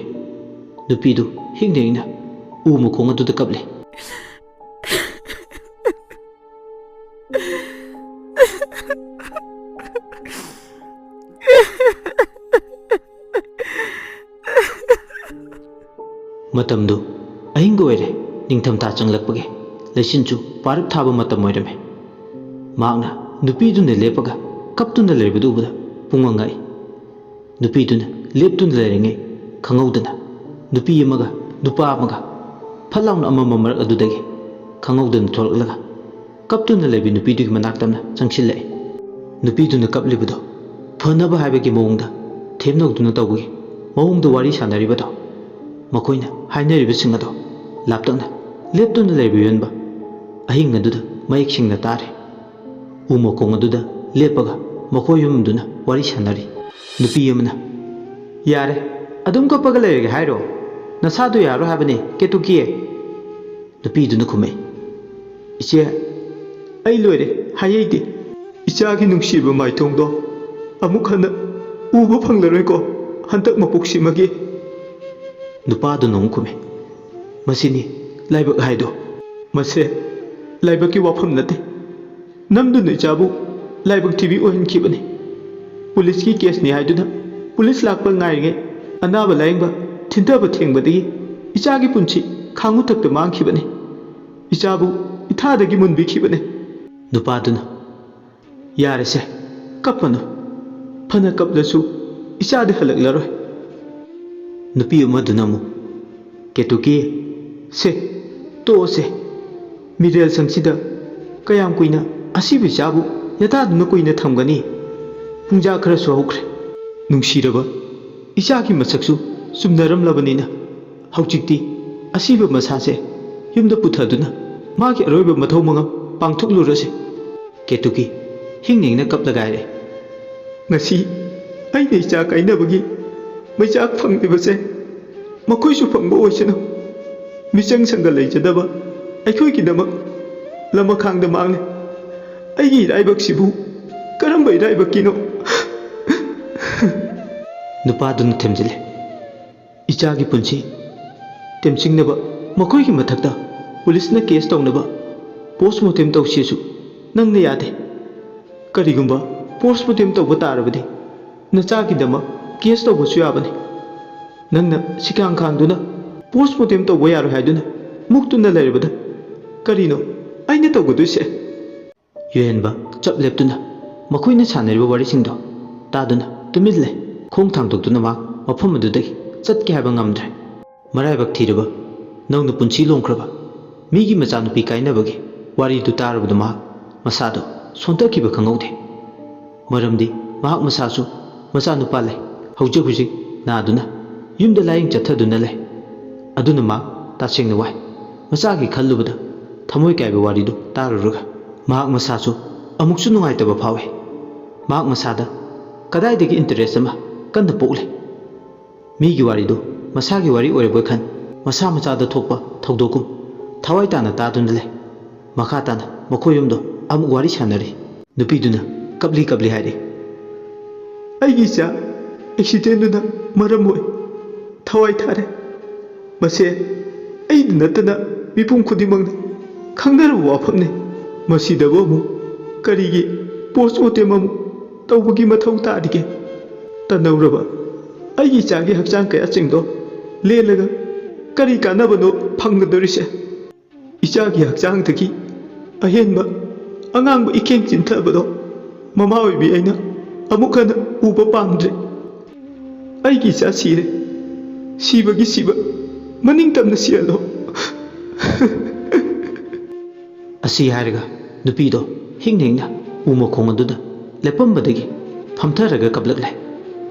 ꯅꯨꯄꯤꯗꯨ ꯍꯤꯡꯅ ꯍꯤꯡꯅ ꯎ ꯃꯈꯣꯡ ꯑꯗꯨꯗ ꯀꯞꯂꯤ꯫ ꯃꯇꯝꯗꯨ ꯑꯍꯤꯡꯒ ꯑꯣꯏꯔꯦ꯫ ꯅꯤꯡꯊꯝꯊꯥ ꯆꯪꯂꯛꯄꯒꯤ ꯂꯩꯆꯤꯟꯁꯨ ꯄꯥꯔꯞ ꯊꯥꯕ ꯃꯇꯝ ꯑꯣꯏꯔꯝꯃꯤ꯫ ꯃꯍꯥꯛꯅ ꯅꯨꯄꯤꯗꯨꯅ ꯂꯦꯞꯄꯒ ꯀꯞꯇꯨꯅ ꯂꯩꯕꯗꯨ ꯎꯕꯗ ꯄꯨꯡꯉꯛ ꯉꯛꯏ꯫ ꯅꯨꯄꯤꯗꯨꯅ ꯂꯦꯞꯇꯨꯅ ꯂꯩꯔꯤꯉꯩ ꯈꯪꯍꯧꯗꯅ ꯅꯨꯄꯤ ꯑꯃꯒ ꯅꯨꯄꯥ ꯑꯃꯒ ꯐꯠ ꯂꯥꯎꯅ ꯑꯃꯝꯕ ꯃꯔꯛ ꯑꯗꯨꯗꯒꯤ ꯈꯪꯍꯧꯗꯅ ꯊꯣꯛꯂꯛꯂꯒ ꯀꯞꯇꯨꯅ ꯂꯩꯕꯤ ꯅꯨꯄꯤꯗꯨꯒꯤ ꯃꯅꯥꯛ ꯇꯝꯅ ꯆꯪꯁꯤꯜꯂꯛꯏ꯫ ꯅꯨꯄꯤꯗꯨꯅ ꯀꯞꯂꯤꯕꯗꯣ ꯐꯅꯕ ꯍꯥꯏꯕꯒꯤ ꯃꯑꯣꯡꯗ ꯊꯦꯝꯅꯧꯗꯨꯅ ꯇꯧꯕꯒꯤ ꯃꯑꯣꯡꯗ ꯋꯥꯔꯤ ꯁꯥꯟꯅꯔꯤꯕꯗꯣ, ꯃꯈꯣꯏꯅ ꯍꯥꯏꯅꯔꯤꯕꯁꯤꯡ ꯑꯗꯣ ꯂꯥꯞꯇꯛꯅ ꯂꯦꯞꯇꯨꯅ ꯂꯩꯕ ꯌꯣꯟꯕ ꯑꯍꯤꯡ ꯑꯗꯨꯗ ꯃꯌꯦꯛ ꯁꯦꯡꯅ ꯇꯥꯔꯦ꯫ ꯎ ꯃꯈꯣꯡ ꯑꯗꯨꯗ ꯂꯦꯞꯄꯒ ꯃꯈꯣꯏ ꯑꯍꯨꯝꯗꯨꯅ ꯋꯥꯔꯤ ꯁꯥꯟꯅꯔꯤ꯫ ꯅꯨꯄꯤ ꯑꯃꯅ, "ꯌꯥꯔꯦ, ꯑꯗꯨꯝ ꯀꯞꯄꯒ ꯂꯩꯔꯒꯦ ꯍꯥꯏꯔꯣ? ꯅꯁꯥꯗꯣ ꯌꯥꯔꯣꯏ ꯍꯥꯏꯕꯅꯦ, ꯀꯦꯇꯨꯀꯤ"꯫ ꯅꯨꯄꯤꯗꯨꯅ ꯈꯨꯝꯃꯛꯏ, "ꯏꯆꯦ, ꯑꯩ ꯂꯣꯏꯔꯦ, ꯍꯥꯏꯍꯩꯗꯦ꯫ ꯏꯆꯥꯒꯤ ꯅꯨꯡꯁꯤꯕ ꯃꯥꯏꯊꯣꯡꯗꯣ ꯑꯃꯨꯛ ꯍꯟꯅ ꯎꯕ ꯐꯪꯂꯔꯣꯏꯀꯣ, ꯍꯟꯗꯛ ꯃꯄꯣꯛꯁꯤꯃꯒꯤ"꯫ ꯅꯨꯄꯥꯗꯨꯅ ꯑꯃꯨꯛ ꯈꯨꯝꯃꯦ, "ꯃꯁꯤꯅꯤ ꯂꯥꯏꯕꯛ ꯍꯥꯏꯗꯣ"꯫ "ꯃꯁꯦ ꯂꯥꯏꯕꯛꯀꯤ ꯋꯥꯐꯝ ꯅꯠꯇꯦ꯫ ꯅꯝꯗꯨꯅ ꯏꯆꯥꯕꯨ ꯂꯥꯏꯕꯛ ꯊꯤꯕꯤ ꯑꯣꯏꯍꯟꯈꯤꯕꯅꯤ꯫ ꯄꯨꯂꯤꯁꯀꯤ ꯀꯦꯁꯅꯤ ꯍꯥꯏꯗꯨꯅ ꯄꯨꯂꯤꯁ ꯂꯥꯛꯄ ꯉꯥꯏꯔꯤꯉꯩ ꯑꯅꯥꯕ ꯂꯥꯌꯦꯡꯕ ꯊꯤꯟꯊꯕ ꯊꯦꯡꯕꯗꯒꯤ ꯏꯆꯥꯒꯤ ꯄꯨꯟꯁꯤ ꯈꯥꯡꯉꯨꯊꯛꯇ ꯃꯥꯡꯈꯤꯕꯅꯤ꯫ ꯏꯆꯥꯕꯨ ꯏꯊꯥꯗꯒꯤ ꯃꯨꯟꯕꯤꯈꯤꯕꯅꯤ"꯫ ꯅꯨꯄꯥꯗꯨꯅ, "ꯌꯥꯔꯦꯁꯦ, ꯀꯞꯄꯅꯨ꯫ ꯐꯅ ꯀꯞꯂꯁꯨ ꯏꯆꯥꯗꯤ ꯍꯜꯂꯛꯂꯔꯣꯏ"꯫ ꯅꯨꯄꯤ ꯑꯃꯗꯨꯅ ꯑꯃꯨꯛ, "ꯀꯦꯇꯨꯀꯤ, ꯁꯦ, ꯇꯣꯛꯑꯁꯦ꯫ ꯃꯤꯔꯦꯜ ꯁꯪꯁꯤꯗ ꯀꯌꯥꯝ ꯀꯨꯏꯅ ꯑꯁꯤꯕ ꯏꯆꯥꯕꯨ ꯌꯦꯇꯥꯗꯨꯅ ꯀꯨꯏꯅ ꯊꯝꯒꯅꯤ? ꯄꯨꯡꯖꯥ ꯈꯔꯁꯨ ꯍꯧꯈ꯭ꯔꯦ꯫ ꯅꯨꯡꯁꯤꯔꯕ ꯏꯆꯥꯒꯤ ꯃꯁꯛꯁꯨ ꯆꯨꯝꯅꯔꯝꯂꯕꯅꯤꯅ ꯍꯧꯖꯤꯛꯇꯤ ꯑꯁꯤꯕ ꯃꯁꯥꯁꯦ ꯌꯨꯝꯗ ꯄꯨꯊꯗꯨꯅ ꯃꯥꯒꯤ ꯑꯔꯣꯏꯕ ꯃꯊꯧ ꯃꯉꯝ ꯄꯥꯡꯊꯣꯛꯂꯨꯔꯁꯤ"꯫ ꯀꯦꯇꯨꯀꯤ ꯍꯤꯡ ꯍꯤꯡꯅ ꯀꯞꯂꯒ ꯍꯥꯏꯔꯦ, "ꯉꯁꯤ ꯑꯩꯅ ꯏꯆꯥ ꯀꯥꯏꯅꯕꯒꯤ ꯃꯩꯆꯥꯛ ꯐꯪꯂꯤꯕꯁꯦ ꯃꯈꯣꯏꯁꯨ ꯐꯪꯕ ꯑꯣꯏꯁꯅꯨ꯫ ꯃꯤꯆꯪ ꯁꯪꯒ ꯂꯩꯖꯗꯕ ꯑꯩꯈꯣꯏꯒꯤꯗꯃꯛ ꯂꯃꯈꯥꯡꯗ ꯃꯥꯡꯂꯦ꯫ ꯑꯩꯒꯤ ꯏꯔꯥꯏꯕꯛꯁꯤꯕꯨ ꯀꯔꯝꯕ ꯏꯔꯥꯏꯕꯛꯀꯤꯅꯣ?" ꯅꯨꯄꯥꯗꯨꯅ ꯊꯦꯝꯖꯤꯜꯂꯦ, "ꯏꯆꯥꯒꯤ ꯄꯨꯟꯁꯤ ꯇꯦꯝꯁꯤꯡꯅꯕ, ꯃꯈꯣꯏꯒꯤ ꯃꯊꯛꯇ ꯄꯨꯂꯤꯁꯅ ꯀꯦꯁ ꯇꯧꯅꯕ ꯄꯣꯁꯃꯣꯔꯇꯦꯝ ꯇꯧꯁꯤꯁꯨ ꯅꯪꯅ ꯌꯥꯗꯦ꯫ ꯀꯔꯤꯒꯨꯝꯕ ꯄꯣꯁꯃꯣꯔꯇꯦꯝ ꯇꯧꯕ ꯇꯥꯔꯕꯗꯤ ꯅꯆꯥꯒꯤꯗꯃꯛ ꯀꯦꯁ ꯇꯧꯕꯁꯨ ꯌꯥꯕꯅꯤ꯫ ꯅꯪꯅ ꯁꯤꯈꯥꯡ ꯈꯥꯡꯗꯨꯅ ꯄꯣꯁꯃꯣꯔꯇꯦꯝ ꯇꯧꯕ ꯌꯥꯔꯣꯏ ꯍꯥꯏꯗꯨꯅ ꯃꯨꯛꯇꯨꯅ ꯂꯩꯔꯕꯗ ꯀꯔꯤꯅꯣ ꯑꯩꯅ ꯇꯧꯒꯗꯣꯏꯁꯦ?" ꯌꯨꯍꯦꯟꯕ ꯆꯞ ꯂꯦꯞꯇꯨꯅ ꯃꯈꯣꯏꯅ ꯁꯥꯟꯅꯔꯤꯕ ꯋꯥꯔꯤꯁꯤꯡꯗꯣ ꯇꯥꯗꯨꯅ ꯇꯨꯃꯤꯟ ꯂꯩ꯫ ꯈꯣꯡ ꯊꯥꯡꯗꯣꯛꯇꯨꯅ ꯃꯍꯥꯛ ꯃꯐꯝ ꯑꯗꯨꯗꯒꯤ ꯆꯠꯀꯦ ꯍꯥꯏꯕ ꯉꯝꯗ꯭ꯔꯦ꯫ ꯃꯔꯥꯏꯕꯛ ꯊꯤꯔꯕ ꯅꯧꯅ ꯄꯨꯟꯁꯤ ꯂꯣꯡꯈ꯭ꯔꯕ ꯃꯤꯒꯤ ꯃꯆꯥꯅꯨꯄꯤ ꯀꯥꯏꯅꯕꯒꯤ ꯋꯥꯔꯤꯗꯨ ꯇꯥꯔꯨꯕꯗ ꯃꯍꯥꯛ ꯃꯁꯥꯗꯣ ꯁꯣꯟꯊꯈꯤꯕ ꯈꯪꯍꯧꯗꯦ꯫ ꯃꯔꯝꯗꯤ ꯃꯍꯥꯛ ꯃꯁꯥꯁꯨ ꯃꯆꯥꯅꯨꯄꯥ ꯂꯩ, ꯍꯧꯖꯤꯛ ꯍꯧꯖꯤꯛ ꯅꯥꯗꯨꯅ ꯌꯨꯝꯗ ꯂꯥꯌꯦꯡ ꯆꯠꯊꯗꯨꯅ ꯂꯩ꯫ ꯑꯗꯨꯅ ꯃꯍꯥꯛ ꯇꯁꯦꯡꯅ ꯋꯥꯏ꯫ ꯃꯆꯥꯒꯤ ꯈꯜꯂꯨꯕꯗ ꯊꯃꯣꯏ ꯀꯥꯏꯕ ꯋꯥꯔꯤꯗꯨ ꯇꯥꯔꯨꯔꯒ ꯃꯍꯥꯛ ꯃꯁꯥꯁꯨ ꯑꯃꯨꯛꯁꯨ ꯅꯨꯡꯉꯥꯏꯇꯕ ꯐꯥꯎꯏ꯫ ꯃꯍꯥꯛ ꯃꯁꯥꯗ ꯀꯗꯥꯏꯗꯒꯤ ꯏꯟꯇꯔꯦꯁ ꯑꯃ ꯀꯟꯅ ꯄꯣꯛꯂꯦ꯫ ꯃꯤꯒꯤ ꯋꯥꯔꯤꯗꯨ ꯃꯁꯥꯒꯤ ꯋꯥꯔꯤ ꯑꯣꯏꯔꯕꯣꯏ ꯈꯟ, ꯃꯁꯥ ꯃꯆꯥꯗ ꯊꯣꯛꯄ ꯊꯧꯗꯣꯛꯀꯨꯝ ꯊꯋꯥꯏ ꯇꯥꯅ ꯇꯥꯗꯨꯅ ꯂꯩ꯫ ꯃꯈꯥ ꯇꯥꯅ ꯃꯈꯣꯏ ꯑꯍꯨꯝꯗꯣ ꯑꯃꯨꯛ ꯋꯥꯔꯤ ꯁꯥꯟꯅꯔꯤ꯫ ꯅꯨꯄꯤꯗꯨꯅ ꯀꯞꯂꯤ ꯀꯞꯂꯤ ꯍꯥꯏꯔꯤ, "ꯑꯩꯒꯤ ꯏꯆꯥ ꯑꯦꯛꯁꯤꯗꯦꯟꯗꯨꯅ ꯃꯔꯝ ꯑꯣꯏ ꯊꯋꯥꯏ ꯊꯥꯔꯦ꯫ ꯃꯁꯦ ꯑꯩꯗ ꯅꯠꯇꯅ ꯃꯤꯄꯨꯝ ꯈꯨꯗꯤꯡꯃꯛꯅ ꯈꯪꯅꯔꯕ ꯋꯥꯐꯝꯅꯤ꯫ ꯃꯁꯤꯗꯕꯨ ꯑꯃꯨꯛ ꯀꯔꯤꯒꯤ ꯄꯣꯁꯃꯣꯔꯇꯦꯝ ꯑꯃꯨꯛ ꯇꯧꯕꯒꯤ ꯃꯊꯧ ꯇꯥꯔꯤꯒꯦ? ꯇꯟꯅꯧꯔꯕ ꯑꯩꯒꯤ ꯏꯆꯥꯒꯤ ꯍꯛꯆꯥꯡ ꯀꯌꯥꯁꯤꯡꯗꯣ ꯂꯦꯜꯂꯒ ꯀꯔꯤ ꯀꯥꯟꯅꯕꯅꯣ ꯐꯪꯒꯗꯧꯔꯤꯁꯦ? ꯏꯆꯥꯒꯤ ꯍꯛꯆꯥꯡꯗꯒꯤ ꯑꯍꯦꯟꯕ ꯑꯉꯥꯡꯕ ꯏꯀꯦꯡ ꯆꯦꯟꯊꯕꯗꯣ ꯃꯃꯥ ꯑꯣꯏꯕꯤ ꯑꯩꯅ ꯑꯃꯨꯛ ꯍꯟꯅ ꯎꯕ ꯄꯥꯝꯗ꯭ꯔꯦ꯫ ꯑꯩꯒꯤ ꯏꯆꯥ ꯁꯤꯔꯦ꯫ ꯁꯤꯕꯒꯤ ꯁꯤꯕ, ꯃꯅꯤꯡ ꯇꯝꯅ ꯁꯤꯍꯜꯂꯣ꯫" ꯑꯁꯤ ꯍꯥꯏꯔꯒ ꯅꯨꯄꯤꯗꯣ ꯍꯤꯡꯅ ꯍꯤꯡꯅ ꯎ ꯃꯈꯣꯡ ꯑꯗꯨꯗ ꯂꯦꯞꯄꯝꯕꯗꯒꯤ ꯐꯝꯊꯔꯒ ꯀꯞꯂꯛꯂꯦ꯫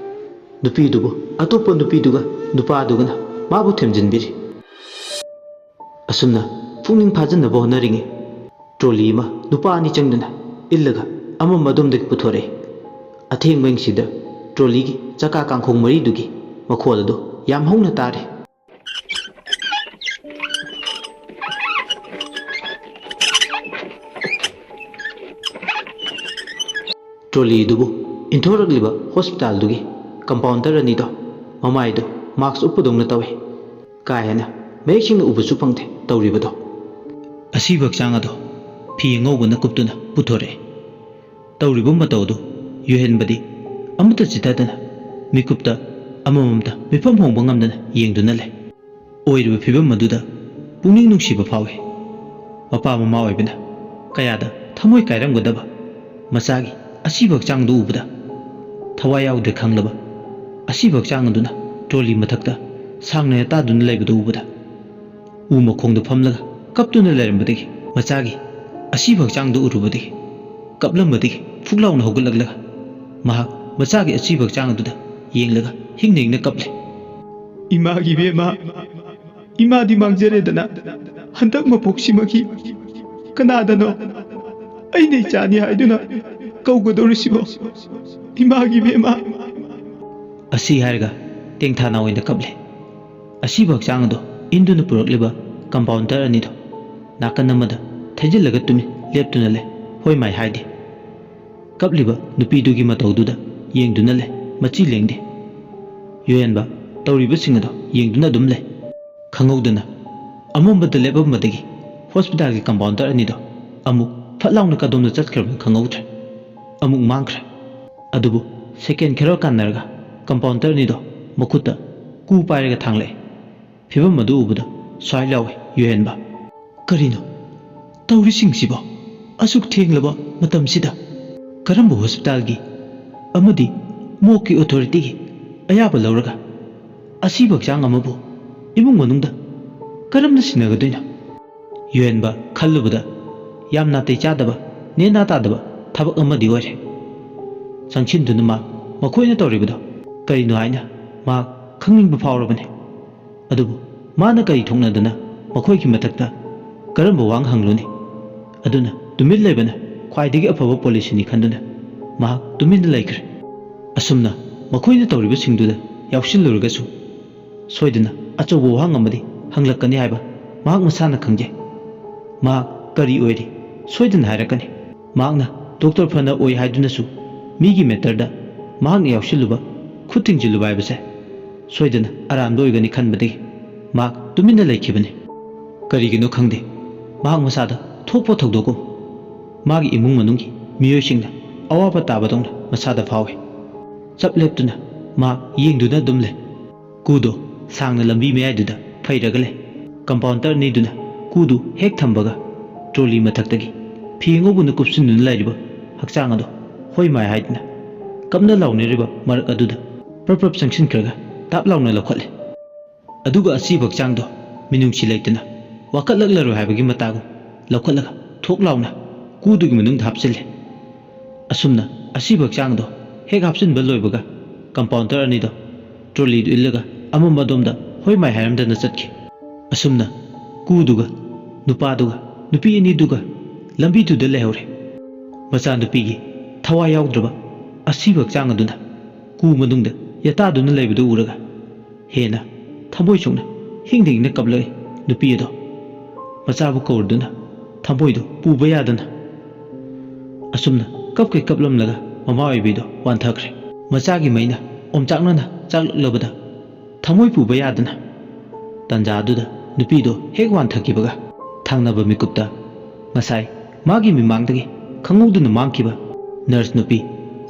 ꯅꯨꯄꯤꯗꯨꯕꯨ ꯑꯇꯣꯞꯄ ꯅꯨꯄꯤꯗꯨꯒ ꯅꯨꯄꯥꯗꯨꯒꯅ ꯃꯥꯕꯨ ꯊꯦꯝꯖꯤꯟꯕꯤꯔꯤ꯫ ꯑꯁꯨꯝꯅ ꯄꯨꯛꯅꯤꯡ ꯐꯥꯖꯤꯟꯅꯕ ꯍꯣꯠꯅꯔꯤꯉꯩ, ꯇ꯭ꯔꯣꯂꯤ ꯑꯃ ꯅꯨꯄꯥ ꯑꯅꯤ ꯆꯪꯗꯨꯅ ꯏꯜꯂꯒ ꯑꯃꯝꯕ ꯑꯗꯣꯝꯗꯒꯤ ꯄꯨꯊꯣꯔꯛꯏ꯫ ꯑꯊꯦꯡꯕ ꯑꯌꯤꯡꯁꯤꯗ ꯇ꯭ꯔꯣꯂꯤꯒꯤ ꯆꯀꯥ ꯀꯥꯡꯈꯣꯡ ꯃꯔꯤꯗꯨꯒꯤ ꯃꯈꯣꯜ ꯑꯗꯨ ꯌꯥꯝ ꯍꯧꯅ ꯇꯥꯔꯤ꯫ ꯇ꯭ꯔꯣꯂꯤꯗꯨꯕꯨ ꯏꯟꯊꯣꯔꯛꯂꯤꯕ ꯍꯣꯁꯄꯤꯇꯥꯜꯗꯨꯒꯤ ꯀꯝꯄꯥꯎꯟꯗꯔ ꯑꯅꯤꯗꯣ ꯃꯃꯥꯏꯗꯨ ꯃꯥꯛꯁ ꯎꯞꯄꯗꯧꯅ ꯇꯧꯏ꯫ ꯀꯥ ꯍꯦꯟꯅ ꯃꯌꯦꯛ ꯁꯦꯡꯅ ꯎꯕꯁꯨ ꯐꯪꯗꯦ ꯇꯧꯔꯤꯕꯗꯣ꯫ ꯑꯁꯤꯕ ꯍꯛꯆꯥꯡ ꯑꯗꯣ ꯐꯤ ꯑꯉꯧꯕꯅ ꯀꯨꯞꯇꯨꯅ ꯄꯨꯊꯣꯔꯛꯑꯦ꯫ ꯇꯧꯔꯤꯕ ꯃꯇꯧ ꯑꯗꯨ ꯌꯨꯍꯦꯟꯕꯗꯤ ꯑꯃꯠꯇ ꯆꯤꯊꯗꯅ ꯃꯤꯀꯨꯞꯇ ꯑꯃꯃꯝꯇ ꯃꯤꯐꯝ ꯍꯣꯡꯕ ꯉꯝꯗꯅ ꯌꯦꯡꯗꯨꯅ ꯂꯩ꯫ ꯑꯣꯏꯔꯤꯕ ꯐꯤꯕꯝ ꯑꯗꯨꯗ ꯄꯨꯛꯅꯤꯡ ꯅꯨꯡꯁꯤꯕ ꯐꯥꯎꯏ꯫ ꯃꯄꯥ ꯃꯃꯥ ꯑꯣꯏꯕꯅ ꯀꯌꯥꯗ ꯊꯃꯣꯏ ꯀꯥꯏꯔꯝꯒꯗꯕ ꯃꯆꯥꯒꯤ ꯑꯁꯤꯕ ꯍꯛꯆꯥꯡꯗꯨ ꯎꯕꯗ꯫ ꯊꯋꯥꯏ ꯌꯥꯎꯗ꯭ꯔꯦ ꯈꯪꯂꯕ ꯑꯁꯤꯕ ꯍꯛꯆꯥꯡ ꯑꯗꯨꯅ ꯇ꯭ꯔꯣꯂꯤ ꯃꯊꯛꯇ ꯁꯥꯡꯅ ꯇꯥꯗꯨꯅ ꯂꯩꯕꯗꯨ ꯎꯕꯗ꯫ ꯎ ꯃꯈꯣꯡꯗ ꯐꯝꯂꯒ ꯀꯞꯇꯨꯅ ꯂꯩꯔꯝꯕꯗꯒꯤ ꯃꯆꯥꯒꯤ ꯑꯁꯤꯕ ꯍꯛꯆꯥꯡꯗꯨ ꯎꯔꯨꯕꯗꯒꯤ ꯀꯞꯂꯝꯕꯗꯒꯤ ꯐꯨꯛ ꯂꯥꯎꯅ ꯍꯧꯒꯠꯂꯛꯂꯒ ꯃꯍꯥꯛ ꯃꯆꯥꯒꯤ ꯑꯁꯤꯕ ꯍꯛꯆꯥꯡ ꯑꯗꯨꯗ ꯌꯦꯡꯂꯒ ꯍꯤꯡꯅ ꯍꯤꯡꯅ ꯀꯞꯂꯦ꯫ "ꯏꯃꯥꯒꯤ ꯏꯕꯦꯝꯃ, ꯏꯃꯥꯗꯤ ꯃꯥꯡꯖꯔꯦꯗꯅ, ꯍꯟꯗꯛ ꯃꯄꯣꯛꯁꯤꯃꯒꯤ ꯀꯅꯥꯗꯅꯣ ꯑꯩꯅ ꯏꯆꯥꯅꯤ ꯍꯥꯏꯗꯨꯅ ꯀꯧꯒꯗꯧꯔꯤꯁꯤꯕꯣ? ꯏꯃꯥꯒꯤ ꯏꯕꯦꯝꯃ꯫ ꯑꯁꯤ ꯍꯥꯏꯔꯒ ꯇꯦꯡꯊꯥ ꯅꯥꯑꯣꯏꯅ ꯀꯞꯂꯦ꯫ ꯑꯁꯤꯕ ꯍꯛꯆꯥꯡ ꯑꯗꯣ ꯏꯟꯗꯨꯅ ꯄꯨꯔꯛꯂꯤꯕ ꯀꯝꯄꯥꯎꯟꯗꯔ ꯑꯅꯤꯗꯣ ꯅꯥꯀꯟ ꯑꯃꯗ ꯊꯩꯖꯤꯜꯂꯒ ꯇꯨꯃꯤꯟ ꯂꯦꯞꯇꯨꯅ ꯂꯩ꯫ ꯍꯣꯏ ꯃꯥꯏ ꯍꯥꯏꯗꯦ꯫ ꯀꯞꯂꯤꯕ ꯅꯨꯄꯤꯗꯨꯒꯤ ꯃꯇꯧꯗꯨꯗ ꯌꯦꯡꯗꯨꯅ ꯂꯩ꯫ ꯃꯆꯤ ꯂꯦꯡꯗꯦ꯫ ꯌꯣꯍꯦꯟꯕ ꯇꯧꯔꯤꯕꯁꯤꯡ ꯑꯗꯣ ꯌꯦꯡꯗꯨꯅ ꯑꯗꯨꯝ ꯂꯩ꯫ ꯈꯪꯍꯧꯗꯅ ꯑꯃꯝꯕꯗ ꯂꯦꯞꯂꯝꯕꯗꯒꯤ ꯍꯣꯁꯄꯤꯇꯥꯜꯒꯤ ꯀꯝꯄꯥꯎꯟꯗꯔ ꯑꯅꯤꯗꯣ ꯑꯃꯨꯛ ꯐꯠ ꯂꯥꯎꯅ ꯀꯗꯣꯝꯗ ꯆꯠꯈ꯭ꯔꯕꯅꯣ ꯈꯪꯍꯧꯗ꯭ꯔꯦ꯫ ꯑꯃꯨꯛ ꯃꯥꯡꯈ꯭ꯔꯦ꯫ ꯑꯗꯨꯕꯨ ꯁꯦꯀꯦꯟ ꯈꯔ ꯀꯥꯟꯅꯔꯒ ꯀꯝꯄꯥꯎꯟꯗꯔ ꯑꯅꯤꯗꯣ ꯃꯈꯨꯠꯇ ꯀꯨ ꯄꯥꯏꯔꯒ ꯊꯥꯡꯂꯛꯑꯦ꯫ ꯐꯤꯕꯝ ꯑꯗꯨ ꯎꯕꯗ ꯁ꯭ꯋꯥꯏ ꯂꯥꯎꯋꯦ ꯌꯣꯍꯦꯟꯕ꯫ ꯀꯔꯤꯅꯣ ꯇꯧꯔꯤꯁꯤꯡꯁꯤꯕꯣ? ꯑꯁꯨꯛ ꯊꯦꯡꯂꯕ ꯃꯇꯝꯁꯤꯗ ꯀꯔꯝꯕ ꯍꯣꯁꯄꯤꯇꯥꯜꯒꯤ ꯑꯃꯗꯤ ꯃꯣꯛꯀꯤ ꯑꯣꯊꯣꯔꯤꯇꯤꯒꯤ ꯑꯌꯥꯕ ꯂꯧꯔꯒ ꯑꯁꯤꯕ ꯍꯛꯆꯥꯡ ꯑꯃꯕꯨ ꯏꯃꯨꯡ ꯃꯅꯨꯡꯗ ꯀꯔꯝꯅ ꯁꯤꯟꯅꯒꯗꯣꯏꯅꯣ? ꯌꯣꯍꯦꯟꯕ ꯈꯜꯂꯨꯕꯗ ꯌꯥꯝ ꯅꯥꯇꯩ ꯆꯥꯗꯕ, ꯅꯦꯅꯥ ꯇꯥꯗꯕ ꯊꯕꯛ ꯑꯃꯗꯤ ꯑꯣꯏꯔꯦ꯫ ꯆꯪꯁꯤꯟꯗꯨꯅ ꯃꯥ ꯃꯈꯣꯏꯅ ꯇꯧꯔꯤꯕꯗꯣ ꯀꯔꯤꯅꯣ ꯍꯥꯏꯅ ꯃꯍꯥꯛ ꯈꯪꯅꯤꯡꯕ ꯐꯥꯎꯔꯕꯅꯤ꯫ ꯑꯗꯨꯕꯨ ꯃꯥꯅ ꯀꯔꯤ ꯊꯣꯛꯅꯗꯅ ꯃꯈꯣꯏꯒꯤ ꯃꯊꯛꯇ ꯀꯔꯝꯕ ꯋꯥ ꯍꯪꯂꯨꯅꯤ? ꯑꯗꯨꯅ ꯇꯨꯃꯤꯟ ꯂꯩꯕꯅ ꯈ꯭ꯋꯥꯏꯗꯒꯤ ꯑꯐꯕ ꯄꯣꯂꯤꯁꯤꯅꯤ ꯈꯟꯗꯨꯅ ꯃꯍꯥꯛ ꯇꯨꯃꯤꯟꯅ ꯂꯩꯈ꯭ꯔꯦ꯫ ꯑꯁꯨꯝꯅ ꯃꯈꯣꯏꯅ ꯇꯧꯔꯤꯕꯁꯤꯡꯗꯨꯗ ꯌꯥꯎꯁꯤꯜꯂꯨꯔꯒꯁꯨ ꯁꯣꯏꯗꯅ ꯑꯆꯧꯕ ꯋꯥꯍꯪ ꯑꯃꯗꯤ ꯍꯪꯂꯛꯀꯅꯤ ꯍꯥꯏꯕ ꯃꯍꯥꯛ ꯃꯁꯥꯅ ꯈꯪꯖꯩ꯫ ꯃꯍꯥꯛ ꯀꯔꯤ ꯑꯣꯏꯔꯤ? ꯁꯣꯏꯗꯅ ꯍꯥꯏꯔꯛꯀꯅꯤ꯫ ꯃꯍꯥꯛꯅ ꯗꯣꯛꯇꯔ ꯐꯅ ꯑꯣꯏ ꯍꯥꯏꯗꯨꯅꯁꯨ ꯃꯤꯒꯤ ꯃꯦꯇꯔꯗ ꯃꯍꯥꯛꯅ ꯌꯥꯎꯁꯤꯜꯂꯨꯕ, ꯈꯨꯠ ꯊꯤꯡꯖꯤꯜꯂꯨꯕ ꯍꯥꯏꯕꯁꯦ ꯁꯣꯏꯗꯅ ꯑꯔꯥꯟꯕ ꯑꯣꯏꯒꯅꯤ ꯈꯟꯕꯗꯒꯤ ꯃꯍꯥꯛ ꯇꯨꯃꯤꯟꯅ ꯂꯩꯈꯤꯕꯅꯤ꯫ ꯀꯔꯤꯒꯤꯅꯣ ꯈꯪꯗꯦ, ꯃꯍꯥꯛ ꯃꯁꯥꯗ ꯊꯣꯛꯄ ꯊꯧꯗꯣꯛꯀꯨꯝ ꯃꯥꯒꯤ ꯏꯃꯨꯡ ꯃꯅꯨꯡꯒꯤ ꯃꯤꯑꯣꯏꯁꯤꯡꯅ ꯑꯋꯥꯕ ꯇꯥꯕꯗꯧꯅ ꯃꯁꯥꯗ ꯐꯥꯎꯏ꯫ ꯆꯞ ꯂꯦꯞꯇꯨꯅ ꯃꯍꯥꯛ ꯌꯦꯡꯗꯨꯅ ꯑꯗꯨꯝ ꯂꯩ꯫ ꯀꯨꯗꯣ ꯁꯥꯡꯅ ꯂꯝꯕꯤ ꯃꯌꯥꯏꯗꯨꯗ ꯐꯩꯔꯒ ꯂꯩ꯫ ꯀꯝꯄꯥꯎꯟꯗꯔ ꯑꯅꯤꯗꯨꯅ ꯀꯨꯗꯨ ꯍꯦꯛ ꯊꯝꯕꯒ ꯇ꯭ꯔꯣꯂꯤ ꯃꯊꯛꯇꯒꯤ ꯐꯤ ꯑꯉꯧꯕꯅ ꯀꯨꯞꯁꯤꯟꯗꯨꯅ ꯂꯩꯔꯤꯕ ꯍꯛꯆꯥꯡ ꯑꯗꯣ ꯍꯣꯏ ꯃꯥꯏ ꯍꯥꯏꯗꯨꯅ ꯀꯞꯅ ꯂꯥꯎꯅꯔꯤꯕ ꯃꯔꯛ ꯑꯗꯨꯗ ꯄ꯭ꯔꯞ ꯄ꯭ꯔꯞ ꯆꯪꯁꯤꯟꯈ꯭ꯔꯒ ꯇꯥꯞ ꯂꯥꯎꯅ ꯂꯧꯈꯠꯂꯦ꯫ ꯑꯗꯨꯒ ꯑꯁꯤꯕ ꯍꯛꯆꯥꯡꯗꯣ ꯃꯤꯅꯨꯡꯁꯤ ꯂꯩꯇꯅ ꯋꯥꯀꯠꯂꯛꯂꯔꯣꯏ ꯍꯥꯏꯕꯒꯤ ꯃꯇꯥꯒꯨꯝ ꯂꯧꯈꯠꯂꯒ ꯊꯣꯛ ꯂꯥꯎꯅ ꯀꯨꯗꯨꯒꯤ ꯃꯅꯨꯡꯗ ꯍꯥꯞꯆꯤꯜꯂꯦ꯫ ꯑꯁꯨꯝꯅ ꯑꯁꯤꯕ ꯍꯛꯆꯥꯡꯗꯣ ꯍꯦꯛ ꯍꯥꯞꯆꯤꯟꯕ ꯂꯣꯏꯕꯒ ꯀꯝꯄꯥꯎꯟꯗꯔ ꯑꯅꯤꯗꯣ ꯇ꯭ꯔꯣꯂꯤꯗꯨ ꯏꯜꯂꯒ ꯑꯃꯝꯕ ꯑꯗꯣꯝꯗ ꯍꯣꯏ ꯃꯥꯏ ꯍꯥꯏꯔꯝꯗꯅ ꯆꯠꯈꯤ꯫ ꯑꯁꯨꯝꯅ ꯀꯨꯗꯨꯒ ꯅꯨꯄꯥꯗꯨꯒ ꯅꯨꯄꯤ ꯑꯅꯤꯗꯨꯒ ꯂꯝꯕꯤꯗꯨꯗ ꯂꯩꯍꯧꯔꯦ꯫ ꯃꯆꯥꯅꯨꯄꯤꯒꯤ ꯊꯋꯥꯏ ꯌꯥꯎꯗ꯭ꯔꯕ ꯑꯁꯤꯕ ꯍꯛꯆꯥꯡ ꯑꯗꯨꯅ ꯀꯨ ꯃꯅꯨꯡꯗ ꯌꯥꯇꯥꯗꯨꯅ ꯂꯩꯕꯗꯨ ꯎꯔꯒ ꯍꯦꯟꯅ ꯊꯃꯣꯏ ꯁꯣꯛꯅ ꯍꯤꯡꯗ ꯍꯤꯡꯅ ꯀꯞꯂꯛꯏ ꯅꯨꯄꯤ ꯑꯗꯣ꯫ ꯃꯆꯥꯕꯨ ꯀꯧꯔꯗꯨꯅ ꯊꯃꯣꯏꯗꯨ ꯄꯨꯕ ꯌꯥꯗꯅ ꯑꯁꯨꯝꯅ ꯀꯞꯀꯩ ꯀꯞꯂꯝꯂꯒ ꯃꯃꯥ ꯑꯣꯏꯕꯤꯗꯣ ꯋꯥꯟꯊꯈ꯭ꯔꯦ꯫ ꯃꯆꯥꯒꯤ ꯃꯩꯅ ꯑꯣꯝꯆꯥꯛꯅꯅ ꯆꯥꯛꯂꯛꯂꯕꯗ ꯊꯃꯣꯏ ꯄꯨꯕ ꯌꯥꯗꯅ ꯇꯟꯖꯥ ꯑꯗꯨꯗ ꯅꯨꯄꯤꯗꯣ ꯍꯦꯛ ꯋꯥꯟꯊꯈꯤꯕꯒ ꯊꯪꯅꯕ ꯃꯤꯀꯨꯞꯇ ꯉꯁꯥꯏ ꯃꯥꯒꯤ ꯃꯤꯃꯥꯡꯗꯒꯤ ꯈꯪꯍꯧꯗꯅ ꯃꯥꯡꯈꯤꯕ ꯅꯔꯁ ꯅꯨꯄꯤ